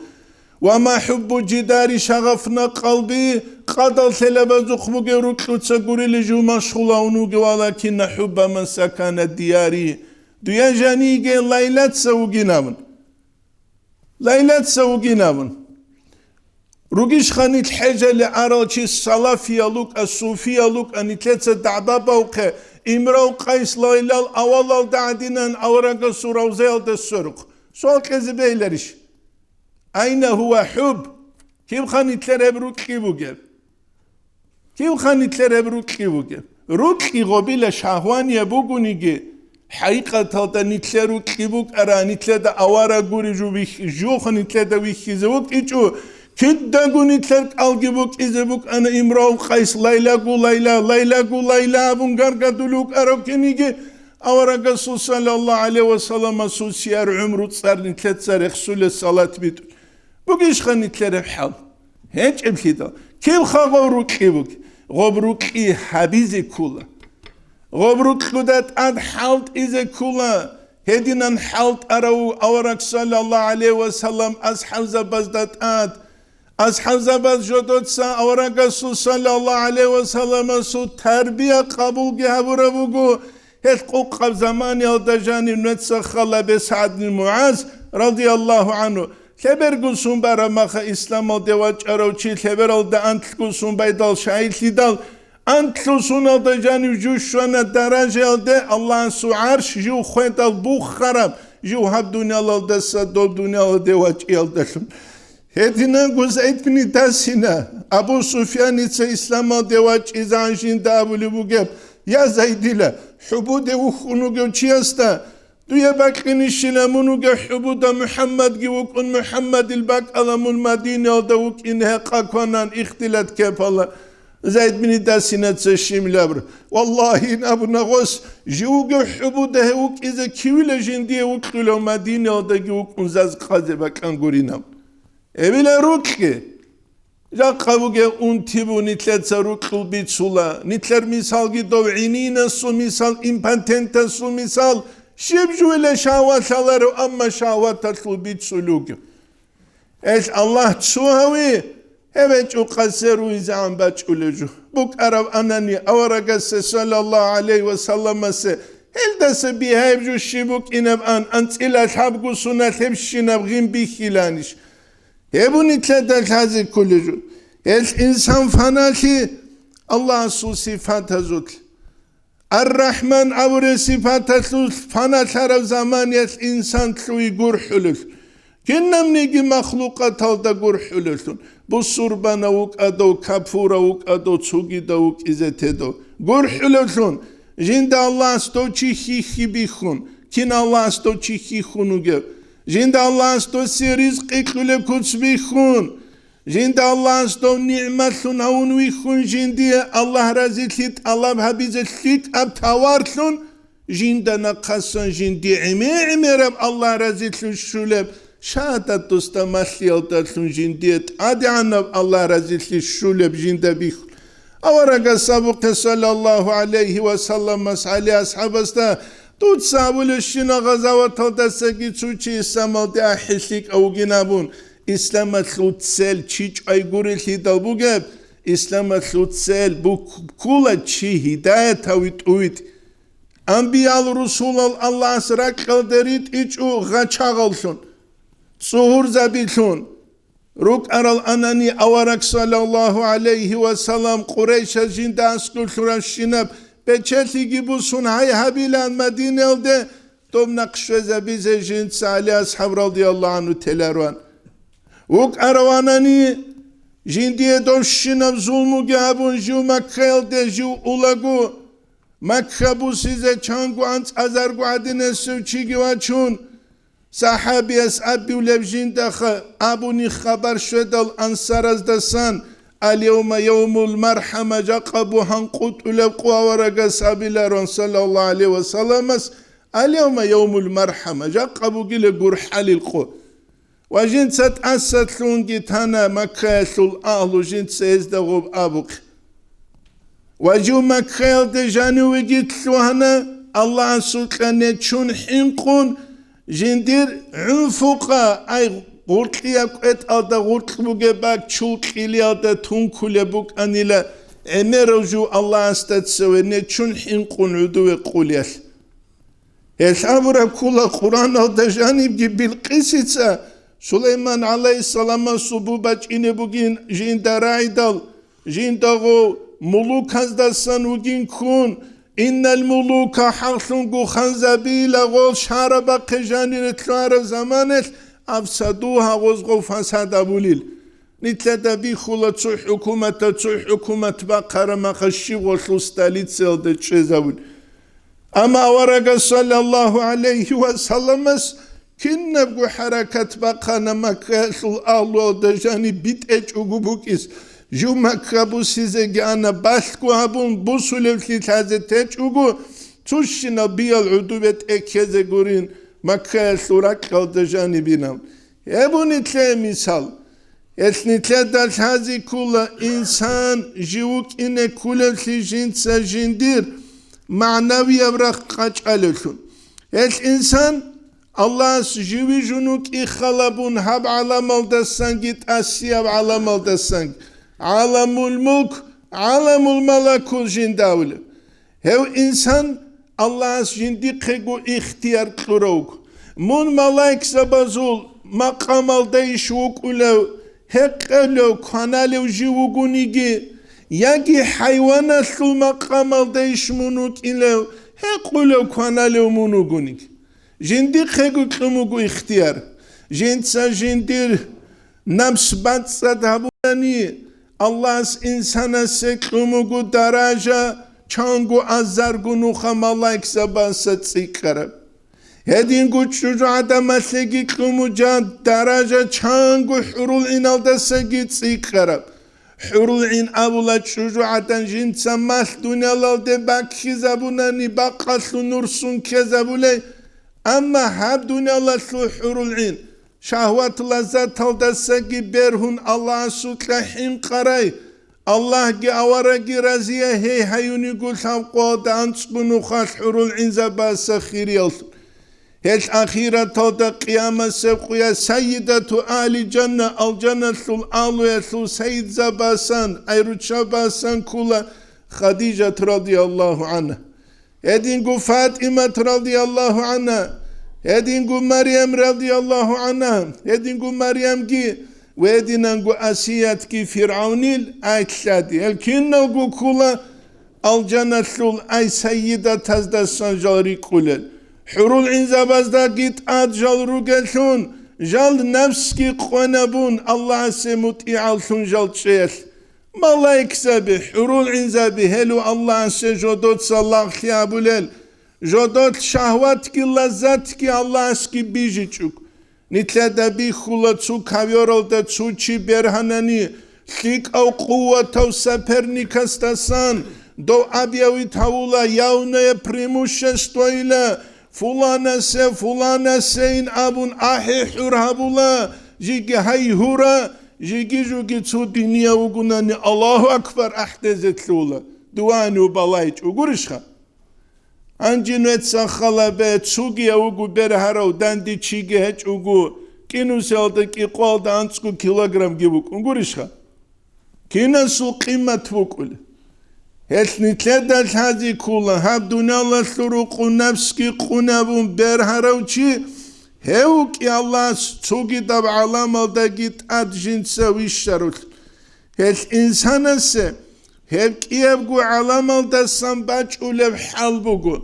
Ва ма хӀуббу жидари шагъафна къалби, къадал лъелебазухъ бугев рукьуца гурили жув машгъулавун вугев, валакинна хӀубба ман сакана дияри. Дуе жаниге Лайлаца вугин абун. Лайлаца вугин абун. Ругищха нилъ хӀежале арал чи салафиял вукӀа, суфиял вукӀа, нилъеца дагӀба-бавхъе, Имрал Къайс Лайлал авалалда гӀадинан аварагасул равзаялда сверухъ. Суал кьезе бегьиларищ? Айна гьува хӀуб? Кибха нилъер гьеб рукьи бугеб? Кибха нилъер гьеб рукьи бугеб? Рукьи гъобила шагьвание бугониги, хӀакъикъаталда нилъер рукьи букӀара, нилъеда авара гури жу вих-, жуха нилъеда вихьизе вукӀичӀо, кидаго нилъер кӀалги букӀизе букӀана Имрал Къайс, Лайлагу Лайла, Лайлагу Лайла абун гаргадулев вукӀарав киниги, аварагасул саллаллагьу гӀалайгьи ва салламасул сияр гӀумру цӀар нилъеца рехсулес салат битӀун. Бугищха нилъереб хӀал? ГьечӀеблъидал. Кибха гъов рукьи буги? Гъоб рукьи гьабизе ккула. Гъоб рукьуда тӀад хӀалтӀизе ккула. Гьединан хӀалтӀарав авараг саллаллагьу гӀалайгьи ва саллам асхӀабзабазда тӀад. АсхӀабзабаз жодоца аварагасул саллаллагьу гӀалайгьи ва салламасул тарбия къабулги гьабураб буго. Гьел къукъаб заманиялда жанив нуца халабе СагӀд бин МугӀаз, радияллагьу гӀангьу, лъебергун сун бараб маха исламалде вачӀарав чи лъебералда антлъгун сун байдал шагьидлъидал, антлъун суналда жанив жу щвана даражаялде, Аллагьасул гӀарш жив хведал буххараб, жив гьаб дуниялалдаса доб дуниялалде вачӀиялдалъун. Гьединанго Зайд бин Дасина, Абу Суфьяница исламалде вачӀизегӀан жинда абулеб бугеб: «Я Зайдила, хӀубуде вухьун вугев чиясда, дуе бакьинищила мун вугев хӀубуда МухӀаммадги вукӀун, МухӀаммадил бакӀала мун Мадинаялда вукӀин гьекъа кванан ихтилат кепала. Зайд бин Дасинаца щиб абура: «Валлагьи, ин абуна гъос, жив вугев хӀубуда гьев вукӀизе кивила жиндие вукьулев Мадинаялдаги вукӀун заз къазе бакьан гуринав». Эбила рукьги. Жакъа бугев унти бу нилъеца рукьул бицула. Нилъер мисалги дов гӀининасул мисал, импотентасул мисал, щиб жуйла шагьват лъаларев, амма шагьваталъул бицулев вугев. Эл Аллагь цо гьави, гьеб гьечӀо къасер руйзегӀан бачӀулев жо. БукӀараб анани аварагасде саллаллагьу гӀалайгьи ва салламасде, гьелдаса бигьаяб жо щиб букӀинаб ан, анцӀила лъабго суналъ гьебщинаб гъин бихьиланищ? Гьеб нилъеда лъазе кколеб жо. Гьелъ инсан фаналъи Аллагьасул сифатазулъ. Ар-Рахман абураб сипаталъулъ паналъараб заманиялъ инсан лъугьи гурхӀулелъул, кинабниги махлукъаталда гурхӀулелъул, бусурбанав вукӀадав, капурав вукӀадав, цогидав вукӀизе тедав гурхӀулевлъун, жинда Аллагьас дов чи хьихьи бихьун, кин Аллагьас дов чи хьихьун вугев, жинда Аллагьас досие ризкъи кьулеб куц бихьун, жинда Аллагьас дов нигӀматлъун гьавун вихьун, жиндие Аллагь разилъи тӀалаб гьабизе лъикӀаб таварлъун, жинда нахъасан жиндие гӀемер-гӀемераб Аллагь разилъи щолеб, шагьадат досда малъиялдалъун жиндие тӀадегӀанаб Аллагь разилъи щолеб жинда бихьун. Аварагас абухъе, саллаллагьу гӀалайгьи ва салламас, ГӀали асхӀабасда, дуца абулебщинаб гъазаваталдасаги цо чи исламалде ахӀи лъикӀав вугин абун, исламалъул цел чи чӀвай гурелъидал бугеб, исламалъул цел буккула чи гьидаятав витӀу-витӀи. Анбиял-русулал Аллагьас ракьалде ритӀичӀо гъачагъаллъун, цӀугьурзабилъун. РукӀарал анани авараг, саллаллагьу гӀалайгьи ва саллам, Къурайшаз жинда аскӀор лъуравщинаб бечелъиги бусун гьай гьабилан Мадинаялде, доб нахъ щвезабизе жинца ГӀали асхӀаб радияллагьу гӀангьу телароан. ВукӀарав анани, жиндие довщинаб зулмуги гьабун, жив Маккаялде жив улаго, Макка бусизе чанго анцӀазарго гӀадинасев чиги вачун, сахӀабияс абиулеб жиндаха абуни хабар щведал ансараздасан: «Ал-явма явмул мархӀама», жакъа бу гьанкъутӀулеб къо аварагас абиларон, саллаллагьу гӀалайгьи ва салламас: «Ал-явма явмул мархӀама», жакъа бугила гурхӀалил къо. Ва жинца тӀасалъунги тана Маккаялъул агьлу, жинца гьезда гъоб абухъе. Ва жив Маккаялде жанивеги лъугьана, Аллагьасукьа нечун хӀинкъун, жиндир гӀунфукъа, ай, гъуркьияб кӀветӀалда гъуркь бугеб бакӀ чул кьилиялда тункулеб букӀанила, гӀемерав жив Аллагьасда цеве нечун хӀинкъун гӀодове къулиялъ. Гьелъ абураб ккола Къуръаналда жанибги Билкъисица Сулайман гӀалайгьиссаламасул бу бачӀине бугин жинда рагӀидал, жиндаго мулуказдасан вугин ккун, «Иннал мулука», хӀакълъунго ханзабила гъол шарабахъе жанире лъугьараб заманалъ, «афсаду», гьагъозго фасад абулел. Нилъеда бихьула цо хӀукуматда цо хӀукумат бахъараб мехалъ щиб гъолъул столицаялда чӀезавун. Амма аварагас, саллаллагьу гӀалайгьи ва салламас, кинабго хӀаракат бахъана Маккаялъул агьлуялда жаниб битӀечӀого букӀиз, жив Макка бусизеги ана балъго гьабун, бусулевлъи лъазе течӀого, цущинал биял гӀодобе тӀеккезе гурин, Маккаялъул ракьалда жанибинав. Гьеб буго нилъее мисал. Гьелъ нилъеда лъазе ккола инсан жив вукӀине кколевлъи жинца жиндир магӀнавияб рахъ къачӀалевлъун. Гьелъ инсан Аллагьас живе жун вукӀин халабун гьаб гӀаламалдасанги тӀасияб гӀаламалдасанги, гӀаламул мулк, гӀаламул малакут жинда абулеб. Гьев инсан Аллагьас жиндихъего ихтияр кьурав вуго. Мун малаикзабазул макъамалдайищ вукӀулев, гьекъелев, кваналев жив вугониги, яги хӀайваналъул макъамалдайищ мун вукӀилев, гьекъулев, кваналев мун вугониги. Жиндихъего кьун буго ихтияр. Жинца жиндир напс бацӀцӀад гьабурани, Аллагьас инсанасе кьун буго даража, чанго азарго нуха малаикзабаса цӀикӀкӀараб. Гьединго чӀужугӀадамалъеги кьумуджа даража чанго хӀурулгӀиналдасаги цӀикӀкӀараб. ХӀурулгӀин абула чӀужугӀадан жинца малъ дуниялалде баккизабунани бакъалъул нур сун ккезабулей, амма гьаб дуниялалъул хӀурулгӀин шагьват-лаззаталдасаги бергьун Аллагьасукьа хӀинкъарай, Аллагьги аварагги разия гьей гьаюнигу лъабкъоялда анцӀго нухалъ хӀурулгӀинзабаса хириялъун. Гьел ахираталда къиямасеб къуя сайидату али жанна, алжаналъул алуялъул сайидзабасан, гӀайруччабасан ккула Хадижат радияллагьу гӀанха. Гьединго ФатӀимат радияллагьу гӀанха, гьединго Марям радияллагьу гӀанха, гьединго Марямги ва гьединанго Асиятги ФиргӀавнил ай лъади. Гьел киналго ккула алжаналъул ай сайидатаздасан жал рикӀкӀулел. ХӀурулгӀинзабаздаги тӀад жал ругеллъун, жал напсги къванабун Аллагьасе мутӀигӀавлъун жал чӀеялъ. Малаикзаби, хӀурулгӀинзаби гьелу Аллагьасе жодоца лагълъи абулел, жодолъ шагьватги лаззатги Аллагьасги бижичӀого. Нилъеда бихьула цо ковёралда цо чи бергьанани, лъикӀав къуватав соперникасдасан, дов абиявит гьавула явное преимуществойила, фуланасе, фуланасейин абун ахӀи-хӀур гьабула, жиги гьай гьура, жиги-жуги цо динияв вугунани, Аллагьу акбар, ахӀдезе лъугьула, дувани вубалайчӀо гурищха? Гьанже нуеца халабе, цугияв вуго бергьарав, данде чиги гьечӀого, кӀинусиялда кӀикъоялда анцӀго килограммги букӀун гурищха? Кинасул къимат букӀулеб? Гьелъ нилъеда лъази ккула, гьаб дуниялалъул рукъу напсги къунабун бергьарав чи, гьев вукӀи Аллагьас цогидаб гӀаламалдаги тӀад жинца вищарулъ. Гьелъ инсанасе гьеб кӀиябго гӀаламалдасан бачӀулеб хӀал буго,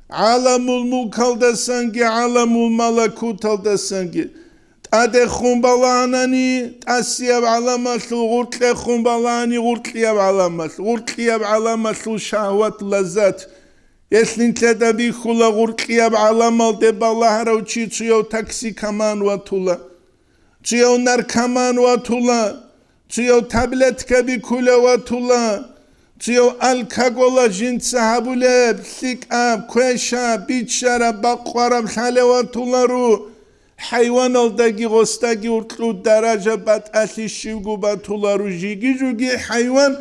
гӀаламул мулкалдасанги гӀаламул малакуталдасанги. ТӀадехун балагьанани тӀасияб гӀаламалъул, гъуркьехун балагьани гъуркьияб гӀаламалъ, гъуркьияб гӀаламалъул шагьват-лаззат. Гьелъ нилъеда бихьула гъуркьияб гӀаламалде балагьарав чи цуяв токсикоман ватула, цуяв наркоман ватула, цуяв таблеткаби ккулев ватула, цуяв алкогола жинца гьабулеб, лъикӀаб, квешаб, биччараб, бакъвараб лъалев ватуларо. ХӀайваналдаги гъосдаги уркьу даража батӀалъи щивго батуларо, жиги-жуги хӀайван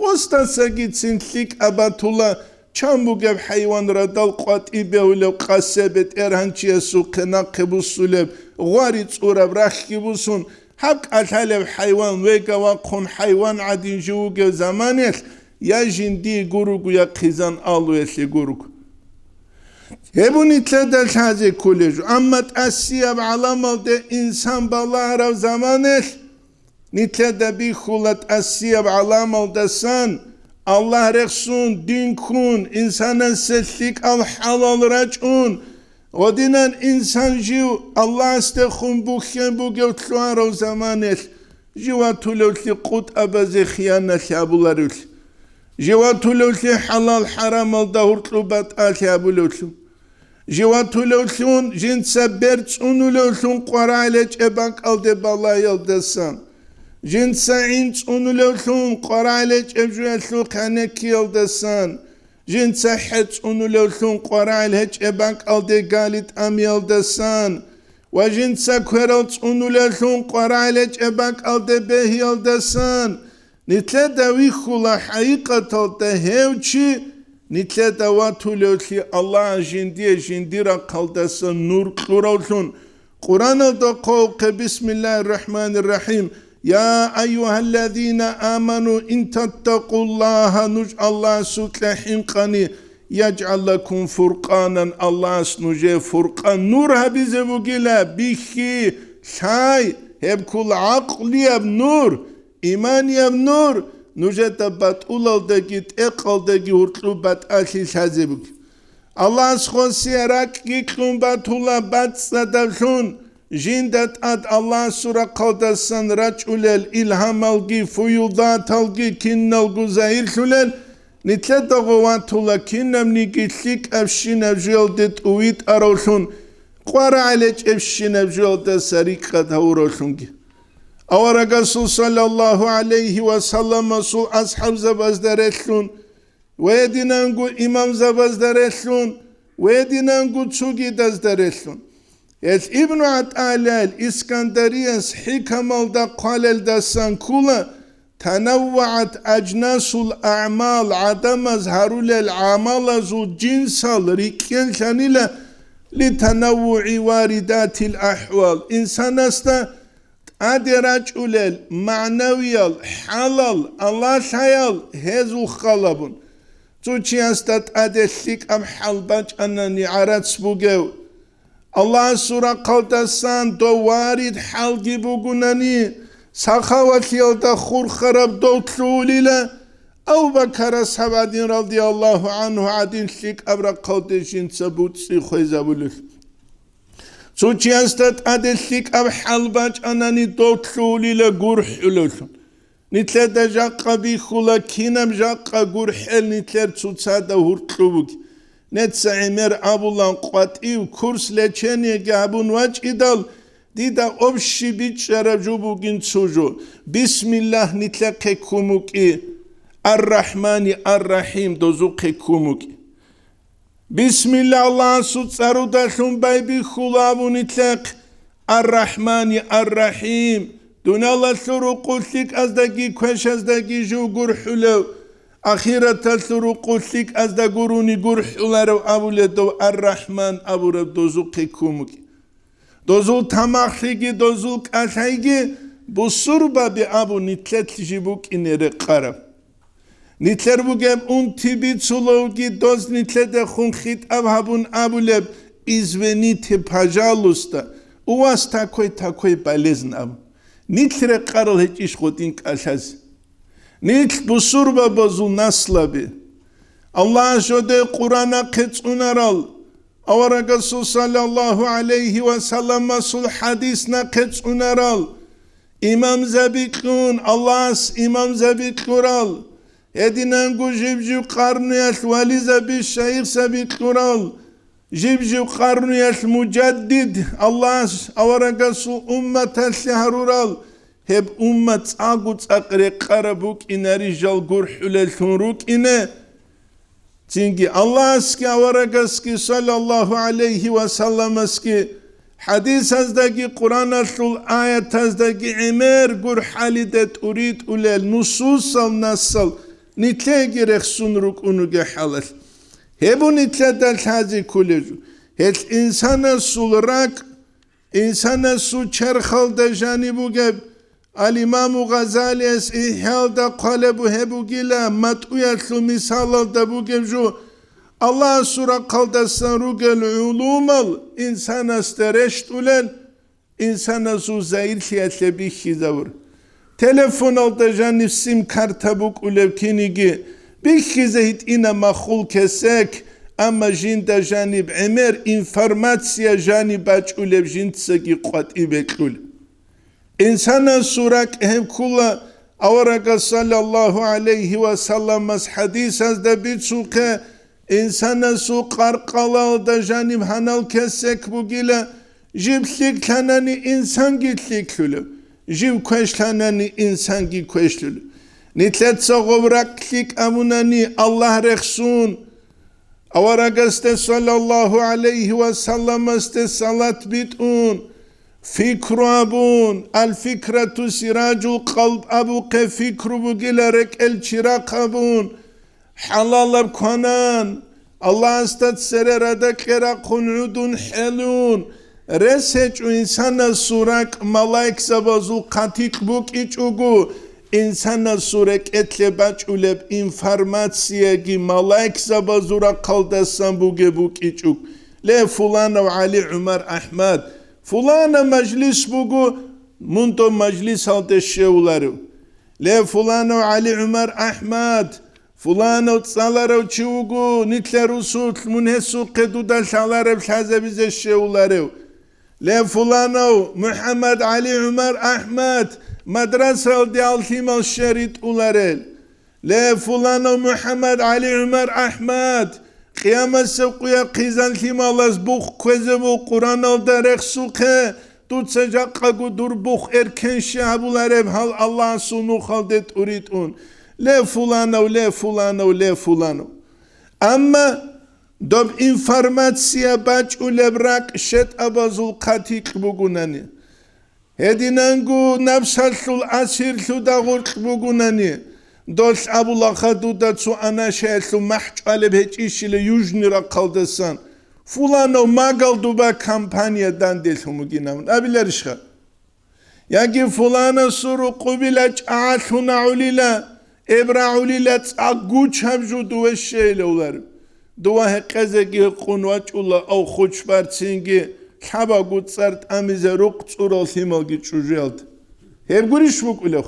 гъосдасагицин лъикӀаб батула, чан бугеб хӀайван радал къватӀиб бегьулеб, къасе бетӀергьанчиясухъе нахъе буссулеб, гъвари цӀураб рахьги бусун, гьаб кӀалъалеб хӀайван вега вахъун хӀайван гӀадин жив вугев заманалъ, я жиндие гуруго, я хъизан алуялъе гуруго. Гьеб нилъеда лъазе кколеб жо, амма тӀасияб гӀаламалде инсан балагьарав заманалъ, нилъеда бихьула тӀасияб гӀаламалдасан, Аллагь рехсун, дин ккун, инсанасе лъикӀал хӀалал рачӀун, гъодинан инсан жив Аллагьасдехун бухьен бугев лъугьарав заманалъ, жив ватулевлъи къутӀабазе хияналъи гьабуларевлъи, жив ватулевлъи хӀалал-хӀарамалда гьуркьу батӀалъи гьабулевлъи, жив ватулевлъун жинца бер цӀунулевлъун къварагӀел гьечӀеб бакӀалде балагьиялдасан, жинца гӀин цӀунулевлъун къварагӀел гьечӀеб жуялъул хъанекиялдасан, жинца хӀе цӀунулевлъун къварагӀел гьечӀеб бакӀалде гали тӀамиялдасан ва жинца кверал цӀунулевлъун къварагӀел гьечӀеб бакӀалде бегьиялдасан, нилъеда вихьула хӀакъикъаталда гьев чи, нилъеда ватулевлъи Аллагьас жиндие жиндир рахъалдаса нур кьуравлъун. Къуръаналда хъвавухъе, бисмиллагьир рахӀманир рахӀим, я айюгьаллазина аману ин таттакъуллагьа, нуж Аллагьасукьа хӀинкъани, яжгӀал лакум фуркъанан, Аллагьас нужее фуркъан нур гьабизе бугила, бихьи, лъай, гьеб ккола гӀакълияб нур, иманияб нур, нужеда батӀулалдаги тӀекъалдаги гьуркьу батӀалъи лъазе бугеб. Аллагьас хосия ракӀги кьун батула бацӀцӀадаблъун, жинда тӀад Аллагьасул рахъалдасан рачӀулел илгьамалги фуюдаталги киналго загьирлъулел, Нилъеда гъов ватула кинабниги лъикӀабщинаб жуялде тӀувитӀаравлъун, къварагӀел гьечӀебщинаб жуялдаса рикӀкӀад гьавуравлъунги. Аварагасул саллаллагьу гӀалайгьи ва салламасул асхӀабзабазда релълъун, ва гьединанго имамзабазда релълъун, ва гьединанго цогидазда релълъун. Гьел Ибну ГӀатӀаиллагьил Искандарияс хӀикамалда хъвалелдасан ккола: «ТанаввагӀат ажнасул аъмал», гӀадамаз гьарулел гӀамалазул жинсал рикӀкӀинлъанила, «литанаввугӀи варидатил ахӀвал», инсанасда тӀаде рачӀулел магӀнавиял хӀалал, алалъаял гьезул халабун. Цо чиясда тӀаде лъикӀаб хӀал бачӀанани гӀарац бугев, Аллагьасул рахъалдасан дов варид хӀалги бугунани, сахавалъиялда хурхараб дов лъугьулила, Абу Бакар асхӀаб гӀадин радияллагьу гӀанху гӀадин лъикӀаб рахъалде жинца буцӀцӀи хвезабулел. Цо чиясда тӀаде лъикӀаб хӀал бачӀанани дов лъугьулила гурхӀулевлъун. Нилъеда жакъа бихьула, кинаб жакъа гурхӀел нилъер цоцазда гьуркьуб бугеб. Нижеца гӀемер абулан къватӀив курс лечениеги гьабун вачӀидал, дида общий бичӀчӀараб жо бугин цо жо. Бисмиллагь нилъехъе ккун букӀи. Ар-Рахмани ар-Рахим дозухъе ккун букӀи. Бисмилла, Аллагьасул цӀарудалъун байбихьула абун нилъехъ, Ар-Рахмани Ар-Рахим, дуниялалъул рукъу лъикӀаздаги квешаздаги жив гурхӀулев, ахираталъул рукъу лъикӀазда гурони гурхӀуларев абулев дов Ар-Рахман абураб дозухъе ккун букӀи. Дозул тамахлъиги, дозул кӀалъайги бусурбаби абун нилъелъ жиб букӀине рекъараб. Нилъер бугеб унти бицулевги, доз нилъедехун хитӀаб гьабун абулеб: «Извините, пожалуйста, у вас такой-такой болезнь», абун. Нилъ рекъарал гьечӀищ гъотӀин кӀалъазе? Нилъ бусурбабазул наслаби. Аллагьас жодее Къуран нахъе цӀунарал, аварагасул саллаллагьу гӀалайгьи ва салламасул хӀадис нахъе цӀунарал, имамзаби кьун, Аллагьас имамзаби кьурал, гьединанго жиб-жиб къарнуялъ вализаби, шайихзаби кьурал, жиб-жиб къарнуялъ мужаддид, Аллагьас аварагасул умматалъе гьарурал, гьеб уммат цӀакъго цӀакъ рекъараб букӀинари жал гурхӀулеллъун рукӀине. Цинги Аллагьасги аварагасги саллаллагьу гӀалайгьи ва салламасги хӀадисаздаги Къураналъул аятаздаги гӀемер гурхӀалиде тӀуритӀулел нусусал нассал нилъееги рехсон рукӀунуге хӀалалъ. Гьеб нилъеда лъазе кколеб жо. Гьелъ инсанасул ракӀ, инсанасул черхалда жаниб бугеб, Ал-Имаму Гъазалияс ИхӀялда хъвалеб гьеб бугила, матӀуялъул мисалалда бугеб жо, Аллагьасул рахъалдасан ругел гӀулумал инсанасда рещтӀулел, инсанасул загьирлъиялъе бихьизавур. Телефоналда жаниб сим-карта букӀулеб киниги бихьизе гьитӀина махул кесек, амма жинда жаниб гӀемер информация жаниб бачӀулеб жинцаги къватӀибе кьул. Инсанасул ракӀ гьеб ккула, аварагас саллаллагьу гӀалайгьи ва салламас хӀадисазда бицухъе, инсанасул къаркъалалда жаниб гьанал кесек бугила, жиб лъикӀлъанани инсанги лъикӀлъулев, жиб квешлъанани инсанги квешлъулев. Нилъеца гъоб ракӀ лъикӀ абунани Аллагь рехсун, аварагасде саллаллагьу гӀалайгьи ва салламасде салат битӀун, фикру абун, аль-фикрату сираджул къалб абухъе, фикру бугила рекӀел чирахъ абун, хӀалалаб кванан, Аллагьасда цере радакье рахъун гӀудун хӀелун, рес гьечӀо инсанасул ракӀ малаикзабазул хъатикь букӀичӀого, инсанасул рекӀелъе бачӀулеб информацияги малаикзабазул рахъалдасан бугеб букӀичӀого. Ле, фуланав ГӀали ГӀумар АхӀмад, фулана мажлис буго, мун доб мажлисалде щевуларев. Ле, фуланав ГӀали ГӀумар АхӀмад, фуланав цӀаларав чи вуго, нилъер русулъ, мун гьесухъе дуда лъалареб лъазабизе щевуларев. Ле, фуланав МухӀаммад ГӀали ГӀумар АхӀмад, мадрасалде гьал лъимал щеритӀуларел. Ле, фуланав МухӀаммад, ГӀали, ГӀумар, АхӀмад, къиямасеб къуя хъизан лъималаз бух кквезе ву Къураналда рехсухъе, дуца жакъаго дур бух эркенщи гьабулареб гьал Аллагьасул нухалде тӀуритӀун. Ле, фуланав, ле, фуланав, ле, фуланав. Амма доб информация бачӀулеб ракӀ щетӀабазул хъатикь бугунани, гьединанго напсалъул асирлъуда гъоркь бугунани, долъ абулаха дуда цо анашаялъул махӀ чӀвалеб гьечӀищила южный рахъалдасан, фуланав Магалдуба компания данделъун бугин абун абиларищха? Яги фуланасул рукъубила чӀагӀалъун агӀулила, эб рагӀулила цӀакъ гучаб жо дуве щейилавлар. Дова гьекъезеги гьекъун вачӀула, ав хуч барцинги лъабагу цӀар тӀамизе рукъ цӀурал лъималги чӀужуялда. Гьеб гурищ букӀулев?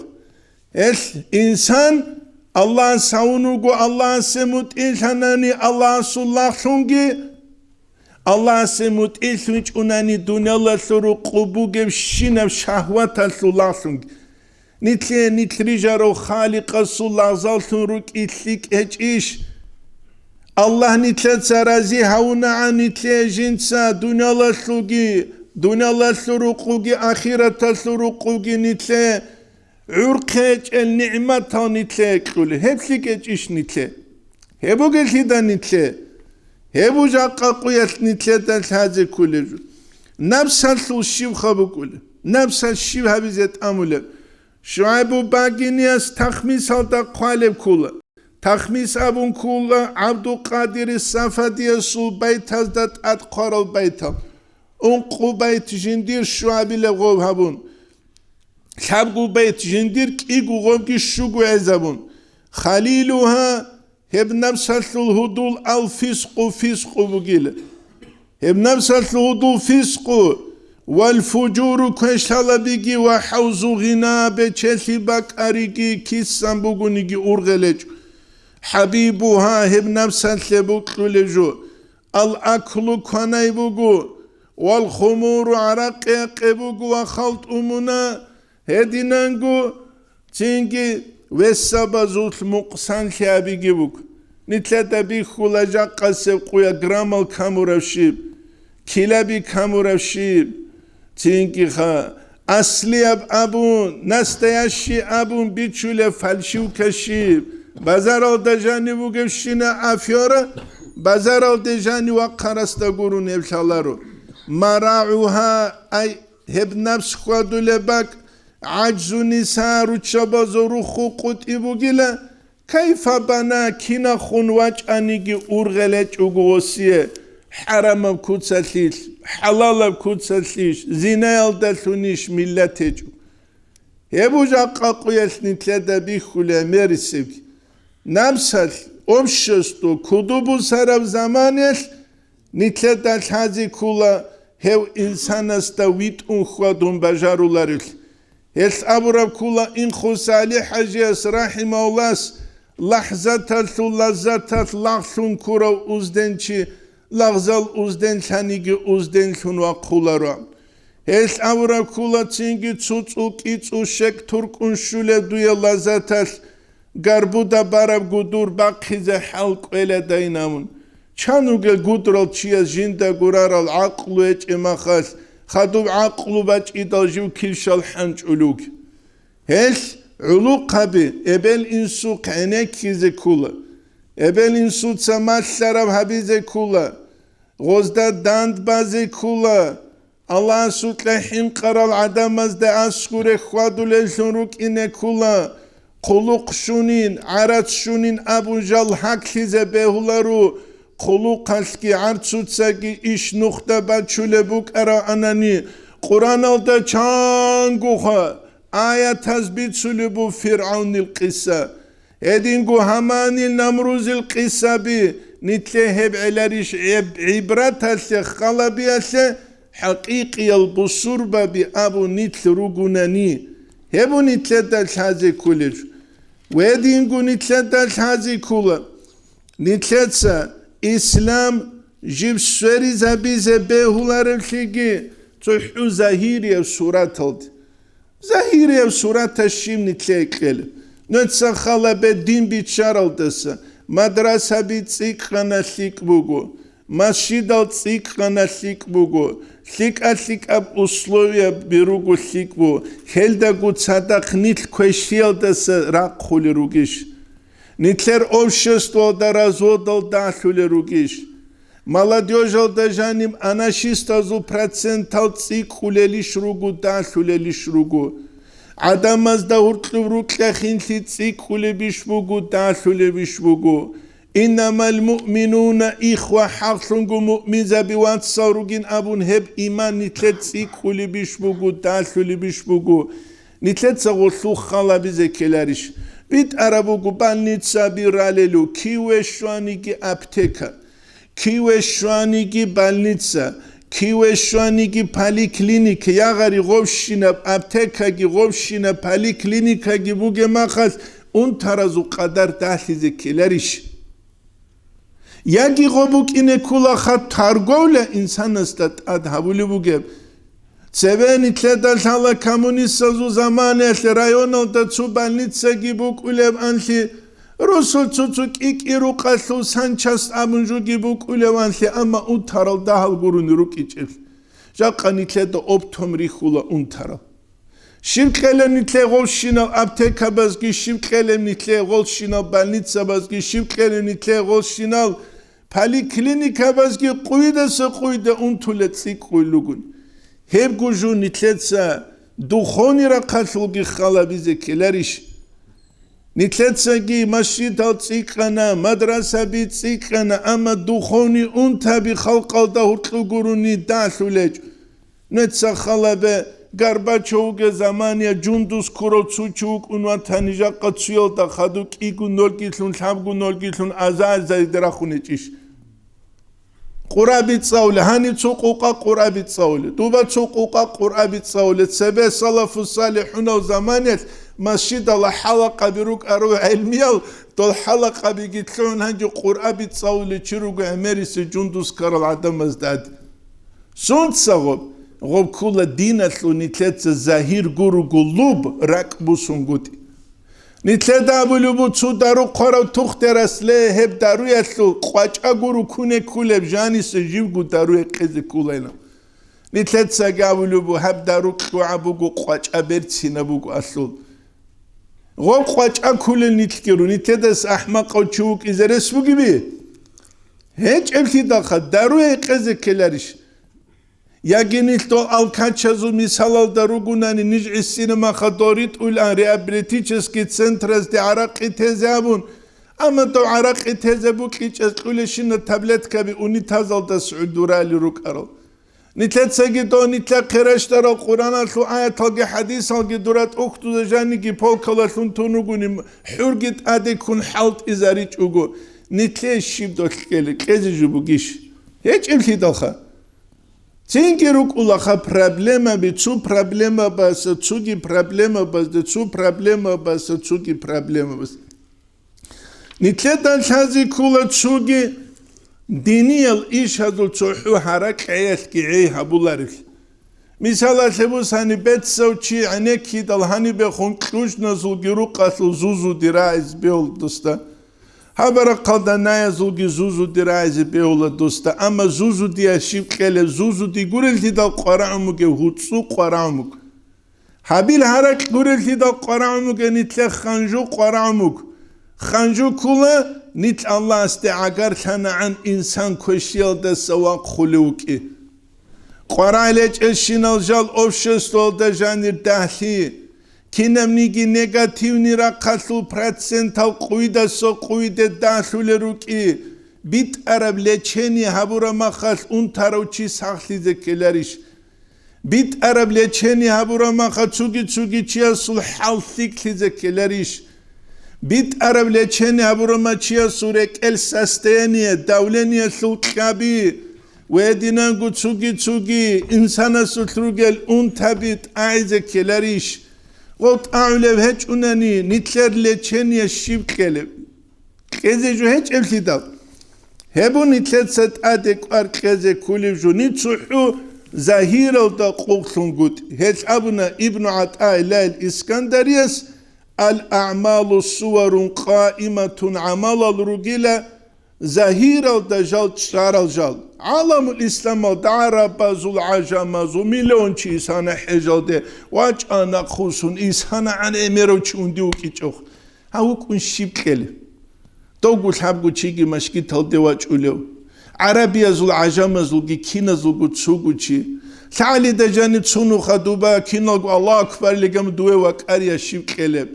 Гьелъ инсан Аллагьас гьавун вуго, Аллагьасе мутӀигӀлъанани Аллагьасул лагълъунги, Аллагьасе мутӀигӀлъунчӀунани дуниялалъул рукъу бугебщинаб шагьваталъул лагълъунги. Нилъе нилъ рижарав Халикъасул лагъзаллъун рукӀин лъикӀ гьечӀищ? Аллагь нилъеца рази гьавунагӀан нилъе жинца дуниялалъулги, дуниялалъул рукъуги, ахираталъул рукъуги нилъе гӀурхъе гьечӀел нигӀматал нилъе кьули, гьеб лъикӀ гьечӀищ нилъе? Гьеб бугелъида нилъе? Гьеб жакъа къуялъ нилъеда лъазе кколеб жо. Напсалъул щибха букӀулеб? Напсалъ щиб гьабизе тӀамулеб? ШугӀайбу Багинияс тахмисалда хъвалеб ккола. Тахмис абун ккола ГӀабдулкъадири Сафадиясул байтазда тӀад хъварал байтал. Ункъу байт жиндир щуабилеб гъоб гьабун, лъабгу байт жиндир кӀиго гъобги щуго гӀезабун. Халилугьа, гьеб напсалъул гьудул алфискъу, фискъу бугила. Гьеб напсалъул гьудул фискъу вал фужуру, квешлъалабиги ва хӀавзу гъина, бечелъи бакӀариги кисан бугониги ургъел гьечӀо. ХӀабибугьа, гьеб напсалъе букьулеб жо, ал-аклу, кванай буго, вал хумуру, гӀаракъи-якъи буго ва халтӀумуна, гьединанго цинги весабазулъ мукъсанлъи абиги буго. Нилъеда бихьула жакъасеб къуя граммал камураб щиб, килаби камураб щиб, цинги ха, аслияб абун, настоящий абун бичулеб фальшивка щиб, базаралда жанив вугевщина афера, базаралде жанив вахъарасда гурун гьеб лъаларо. МарагӀугьа, ай, гьеб напс хьвадулеб бакӀ, гӀажзу ниса, руччабазул рухху къутӀи бугила, кайфа бана, кинахун вачӀаниги ургъел гьечӀого гъосие, хӀарамаб куцалъилъ, хӀалалаб куцалъищ, зинаялдалъунищ миллат гьечӀо. Гьеб жакъа къуялъ нилъеда бихьулеб мерисебги. Напсалъ, общество куду бусараб заманалъ нилъеда лъазе ккола гьев инсанасда витӀун хьвадун бажаруларевлъи. Гьелъ абураб ккола Инху СалихӀ-хӀажияс рахӀимагьуллас: «ЛахӀзаталъул лаззаталъ лагълъун ккурав узденчи лагъзал узденлъаниги узденлъун вахъуларо». Гьелъ абураб ккола цинги цуцӀул кӀицӀул щекӀ туркӀун щулеб дуе лаззаталъ, гарбуда бараб гудур бахъизе хӀал кӀвеладайин абун. Чан вугел гудрал чияс жинда гурарал гӀакълу гьечӀеб махалъ, хадуб гӀакълу бачӀидал жив килщал хӀанчӀулев вугев? Гьелъ гӀулухъаби эбел-инсухъ гӀенеккизе ккола, эбел-инсуца малъараб гьабизе ккола, гъозда дандбазе ккола, Аллагьасукьа хӀинкъарал гӀадамазда аскӀуре хьвадулеллъун рукӀине ккола, хъулухъ щунин, гӀарац щунин абун жал гьаклъизе бегьуларо, хъулухъалъги гӀарцуцаги иш нухда бачулеб букӀаравани, Къураналда чангуха аятаз бицулеб буго ФиргӀавнил къиса. Гьединго Гьаманил, Намрузил къисаби, нилъе гьеб гӀеларищ гӀеб-, гӀибраталъе, халабиялъе, хӀакъикъиял бусурбаби абун нилъ ругунани, гьеб нилъеда лъазе кколеб жо. Гьединго нилъеда лъазе ккола, нилъеца ислам жиб сверизабизе бегьуларевлъиги цохӀо загьирияб сураталде. Загьирияб сураталъ щиб нилъее кьела? Нуца халабе дин биччаралдаса, мадрасаби цӀикӀкӀана лъикӀ буго, масжидал цӀикӀкӀана лъикӀ буго, лъикӀа-лъикӀаб условияби руго лъикӀ бу, гьелдаго цадахъ нилъ квешлъиялдаса рахъулел ругищ? Нилъер обществоялда разводал далъулел ругищ? Молодёжалда жаниб анашистазул процентал цӀикӀкӀулелищ руго, далъулелищ руго? ГӀадамазда гьуркьуб рукьа-хинлъи цӀикӀкӀулебищ буго, далъулебищ буго? Иннамал муъминуна ихва, хӀакълъунго муъминзаби вацал ругин абун, гьеб иман нилъер цӀикӀкӀулебищ буго, далъулебищ буго? Нилъеца гъолъул халабизе ккеларищ? БитӀараб буго больницаби ралелу, киве щваниги аптека, киве щваниги больница, киве щваниги поликлиника, ягъари гъобщинаб аптекаги, гъобщинаб поликлиникаги бугеб махалъ, унтаразул къадар далъизе ккеларищ? Яги гъо букӀине кколаха торговля инсанасда тӀад гьабулеб бугеб. Цебе нилъеда лъала коммунистазул заманаялъ районалда цо больницаги букӀулеб анлъи, росул цо-цо кӀи-кӀи рукъалъул санчасть абун жуги букӀулеб анлъи, амма унтарал дагьал гурони рукӀичӀеб. Жакъа нилъеда оптом рихьула унтарал. Щиб кьела нилъе гъовщинал аптекабазги, щиб кьела нилъе гъолщинал больницабазги, щиб кьела нилъе гъолщинал поликлиникабазги къуйдаса къуйда унтула цӀикӀкӀуй лугун. Гьебго жо нилъеца духовный рахъалъулги халабизе ккеларищ? Нилъецаги масжидал цӀикӀкӀана, мадрасаби цӀикӀкӀана, амма духовный унтаби халкъалда гьуркьу гурони далъулечӀо. Нуца халабе, Горбачев вугеб замания жундуз ккурав цо чи вукӀун ватани, жакъа цуялда хадуб кӀиго нолгилъун, лъабго нолгилъун аза-азариде рахун гьечӀищ? Къураби цӀалули, гьаниб цо къукъа къураби цӀалули, дуба цо къукъа къураби цӀалули, цебе салафу салихӀунал заманиялъ масжидала хӀалакъаби рукӀарав гӀелмиял, дол хӀалакъабиги лъугӀун гьанже къураби цӀалули чи руго гӀемерисе жундуз ккарал гӀадамазда гьадин. Сунца гъоб? Гъоб ккула диналъул нилъеца загьир гуруго луб ракӀ бусунгутӀи. Нилъеда абулеб буго цо дару хъварав тухтер асле, гьеб даруялъул къвачӀа гуро куне ккулеб, жаниса живго даруе къезе ккулайилан. Нилъецаги абулеб буго, гьаб дару кьугӀаб буго, къвачӀа берцинаб буго алъул. Гъоб къвачӀа ккулел нилъги ру, нилъедаса ахӀмакъав чи вукӀизе рес бугеби? ГьечӀеблъидалха даруе къезе ккеларищ? Яги нилъ дол алкачазул мисалалда ругунани, ниж гӀисинаб маха дол ритӀулаан реабилитический центразде гӀаракъи тезе абун, амма дов гӀаракъи тезе букӀичӀез кьулещина таблеткаби унитазалдас гӀудурали рукӀарал. Нилъецаги дов нилъехъе рещтӀарал Къуръаналъул аяталги хӀадисалги дура тӀухьдуза жаниги полкалалъун тун ругони, хӀурги тӀаде ккун хӀалтӀизаричӀого, нилъее щиб дол кьела, кьезе жо бугищ? ГьечӀеблъидалха. Цинги рукӀулаха проблемаби, цо проблемабаса цоги проблемабазда, цо проблемабаса цоги проблемабаз. Нилъеда лъазе ккола цоги диниял ишазул цохӀо гьаракь гӀеялъги гӀей гьабуларелъи. Мисалалъе бусани, бецав чи гӀенеккидал гьанибехун кьужназулги рукъалъул зузуди рагӀизе бегьула досда. Гьаб рахъалда наязулги зузуди рагӀизе бегьула досда, амма зузудияс щиб кьела, зузуди гурелъидал къварагӀун бугев гьуцӀу къварагӀун буго. Гьабил гьаракь гурелъидал къварагӀун бугев нилъер ханжу къварагӀун буго. Ханжу ккула, нилъ Аллагьасде гӀагарлъанагӀан инсан квешлъиялдаса вахъулев вукӀи. КъварагӀел гьечӀелщинал жал обществоялда жанир дагьлъи, кинабниги негативный рахъалъул процентал къуйдаса къуйде далъулел рукӀи, битӀараб лечение гьабураб махалъ унтарав чи сахлъизе ккеларищ? БитӀараб лечение гьабураб маха цуги-цуги чиясул хӀал лъикӀлъизе ккеларищ? БитӀараб лечение гьабураб ма чиясул рекӀел состояние, давлениялъул кьаби ва гьединанго цуги-цуги инсанасулъ ругел унтаби тӀагӀизе ккеларищ? Гъов тӀагӀулев гьечӀунани, нилъер лечение щиб кьелеб? Кьезе жо гьечӀеблъидал. Гьебун нилъеца тӀаде кӀвар кьезе ккулев жо, нилъ цохӀо загьиралда къуллъунгутӀи. Гьелъ абуна Ибну ГӀатӀаиллагьил Искандарияс, Ал-аъмалу суварун къаиматун, гӀамалал ругила загьиралда жал чӀарал жал. ГӀаламул исламалда гӀарабазул, гӀажамазул миллион чи исана хӀежалде, вачӀана хъусун, исана гӀан гӀемерав чи унди вукӀичӀев. Гьав вукӀун щиб кьела? Довго лъабго чиги машгиталде вачӀулев, гӀарабиязул, гӀажамазулги киназулго цого чи. ЛъагӀалида жаниб цунуха дуба киналго Аллагьу акбар легам дуе вакӀария щиб кьелеб?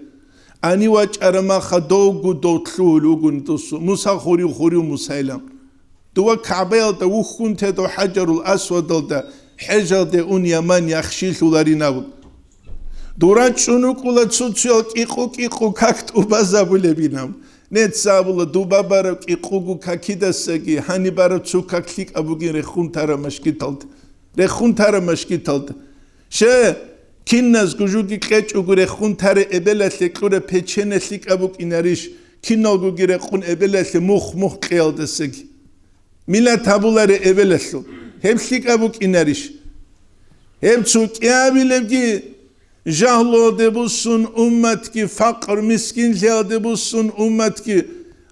Ани вачӀара маха довго дов лъугьул вугони досу, Муса хурив, хурив Мусайилан. Дова КагӀбаялда вухьун тедав ХӀажарул Асвадалда, хӀежалде ун Яман яхшилъуларинав. Дура чӀун вукӀула цо-цоял кӀикъу-кӀикъу как тӀубазабулебинав. Нецабула дуба бараб кӀикъуго какидасаги, гьаниб бараб цо как лъикӀаб бугин рехун тара машгиталда. Рехун тара машгиталда. Ще, киназго жуги кьечӀого рехун таре эбелалъе кьура печене лъикӀаб букӀинарищ, киналгоги рекъун эбелалъе мух-мух кьеялдасаги. Милат гьабуларе эбелалъул. Гьеб лъикӀаб букӀинарищ? Гьеб цо кӀиабилебги жагьлуялде буссун умматги, факър-мискинлъиялде буссун умматги,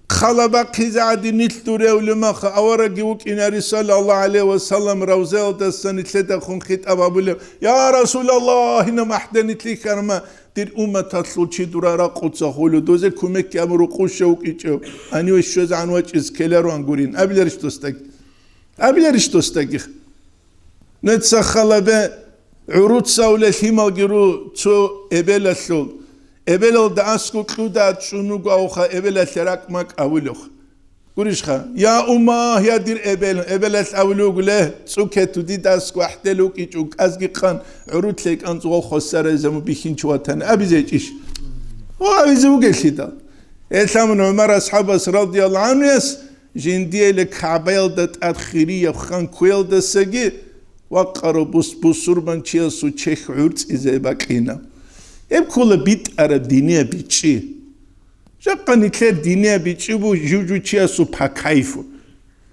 хъалабахъизе гӀадин нилъ дуревли маха, аварагги вукӀинари, саллаллагьу гӀалайгьи ва саллам, равзаялдасан нилъедахун хитӀаб гьабулев: «Я Расулаллагь, гьина махӀде нилъ хьарма, дир умматалъул чи дура ракъуца хулю, дозе кумекги абуру къуша вукӀичӀев, гьаниве щвезегӀан вачӀиз ккеларуан гурин», — абиларищ досдаги? Абиларищ досдаги? Нуца халабе гӀуруцавле лъималги ру цо эбелалъул. Эбелалда аскӀу кьуда чӀун вуго авха эбелалъе ракӀ-макӀ авулев. Гурищха, я умма, я дир эбел, эбелалъ авулев вугуле, цӀукету дида аскӀу ахӀдел вукӀичӀун, кӀазги къан, гӀурутлъей кӀанцӀугъал хвасарай заму бихьинчи ватани абизе гьечӀищ? О, абизе вугелъидал. Гьелъамун ГӀумар асхӀабас радияллагьу гӀанхуяс, жиндияле КагӀбаялда тӀад хирияб хан ккуялдасаги вакъарав бус-, бусурбанчиясул чехь гӀурцӀизе бакьина. Гьеб ккола битӀараб динияб бичӀчӀи. Жакъа нилъер динияб бичӀчӀи бу жужучиясул по кайфу.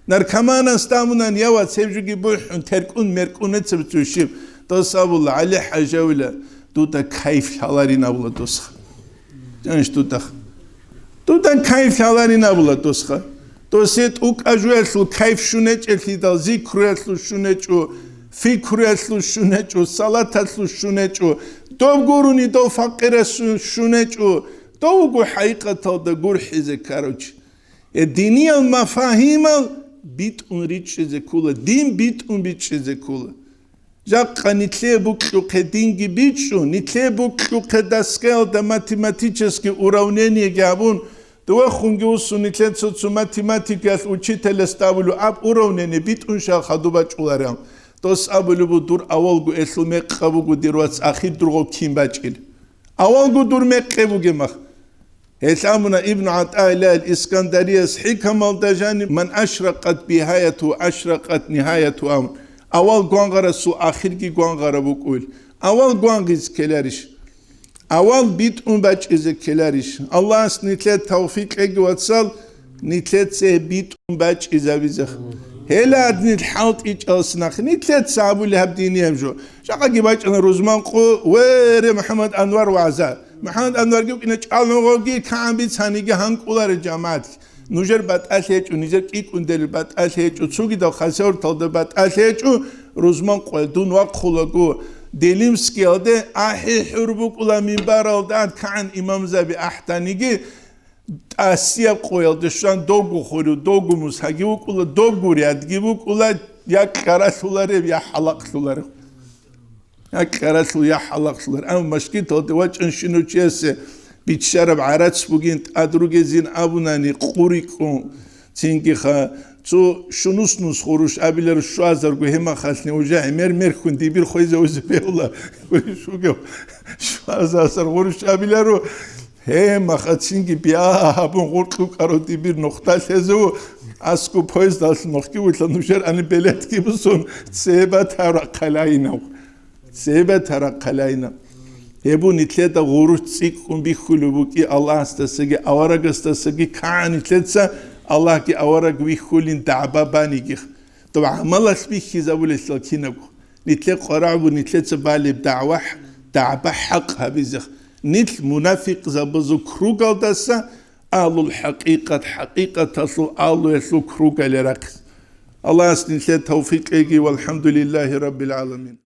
Наркоманас тамунан я вац гьеб жуги бухӀун, теркӀун-меркӀун гьецеб цо щиб. Дос абула, ГӀали ХӀажавила, дуда кайф лъаларин абула досха. Жаниш дудах. Дуда кайф лъаларин абула досха. Досе тӀукӀа жуялъул кайф щунечӀелъидал, зикруялъул щунечӀо, фикруялъул щунечӀо, салаталъул щунечӀо, дов гурони дов факъирасул щунечӀо, дов вуго хӀакъикъаталда гурхӀизе ккарав чи. Э, диниял мафагьимал битӀун ричӀчӀизе ккола, дин битӀун бичӀчӀизе ккола. Жакъа нилъее букьухъе динги бичӀчӀу, нилъее букьухъе досказалда математический уравнениеги гьабун, довехунги вуссун нилъер цо-цо математикаялъ учителас абулев аб уравнение битӀун щал хадуб бачӀуларел. Дос абулеб бу дур авалго элъул мекъаб буго дир вац ахир дургъо кин бачӀил. Авалго дур мекъи бугеб мах. Гьелъ абуна Ибн ГӀатаиллагь ал-Искандарияс хӀикамалда жаниб: «Ман ашракъат бигьаяту, ашракъат нигьаяту», — абун, авал гвангъарасул ахирги гвангъараб букӀуйил. Авал гвангъизе ккеларищ? Авал битӀун бачӀизе ккеларищ? Аллагьас нилъер тавфикъ кьеги, вацал, нилъеца гьеб битӀун бачӀизабизе. Гьелад нилъ хӀалтӀичӀалас нахъ, нилъеца абулеб гьаб динияб жо. Жакъаги бачӀана рузман къо, ве, ре, МухӀаммад Анвар вагӀза. МухӀаммад Анварги вукӀина чӀалгӀугъавги, кагӀан бицаниги гьанкӀуларе жамагӀат. Нужер батӀалъи гьечӀо, нижер кӀикӀкӀунделил батӀалъи гьечӀо, цогидал хасавюрталда батӀалъи гьечӀо, рузман къоялъ дун вахъулаго, Делимскиялде ахӀи-хӀур букӀула минбаралда кагӀан имамзаби ахӀданиги, тӀасияб къоялде щван довго хурив, довго мусхӀаги вукӀула, довго рядги букӀула, я кьаралъуларев, я хӀалакълъуларев. Я кьаралъул, я хӀалакълъулар. Амма машгиталде вачӀун щинав чиясе биччараб гӀарац бугин тӀад ругезин абунани къу рикӀкӀун, цинги ха, цо щунус-нус гъурущ абилару щуазарго гьемахалъни уже гӀемер мерхьун дибир хвезавизе бегьула. Гурищ вугев? Щуазасар гъурущ абилару гьемахацинги биа гьабун гъуркьу кӀару дибир нухда лъезаву, аскӀу поездалъ нухги вилъа нужер ани белетги бусун цеба тарахъалайнав. Цебе тарахъалайна. Гьеб бу нилъеда гъурущ цӀикӀкӀун бихьулеб букӀи Аллагьасдасаги аварагасдасаги кагӀан нилъеца Аллагьги авараг вихьулин дагӀба банигих. Дов гӀамалалъ бихьизабулелъул кинабго. Нилъе къварагӀ бу нилъеца балеб дагӀва, дагӀба хӀакъ гьабизех. Нилъ мунафикъзабазул кругалдаса агьлул хӀакъикъат, хӀакъикъаталъул агьлуялъул кругалде рахъизе. Аллагьас нилъее тавфикъ кьеги, валхӀамдулиллагьи раббил гӀаламин.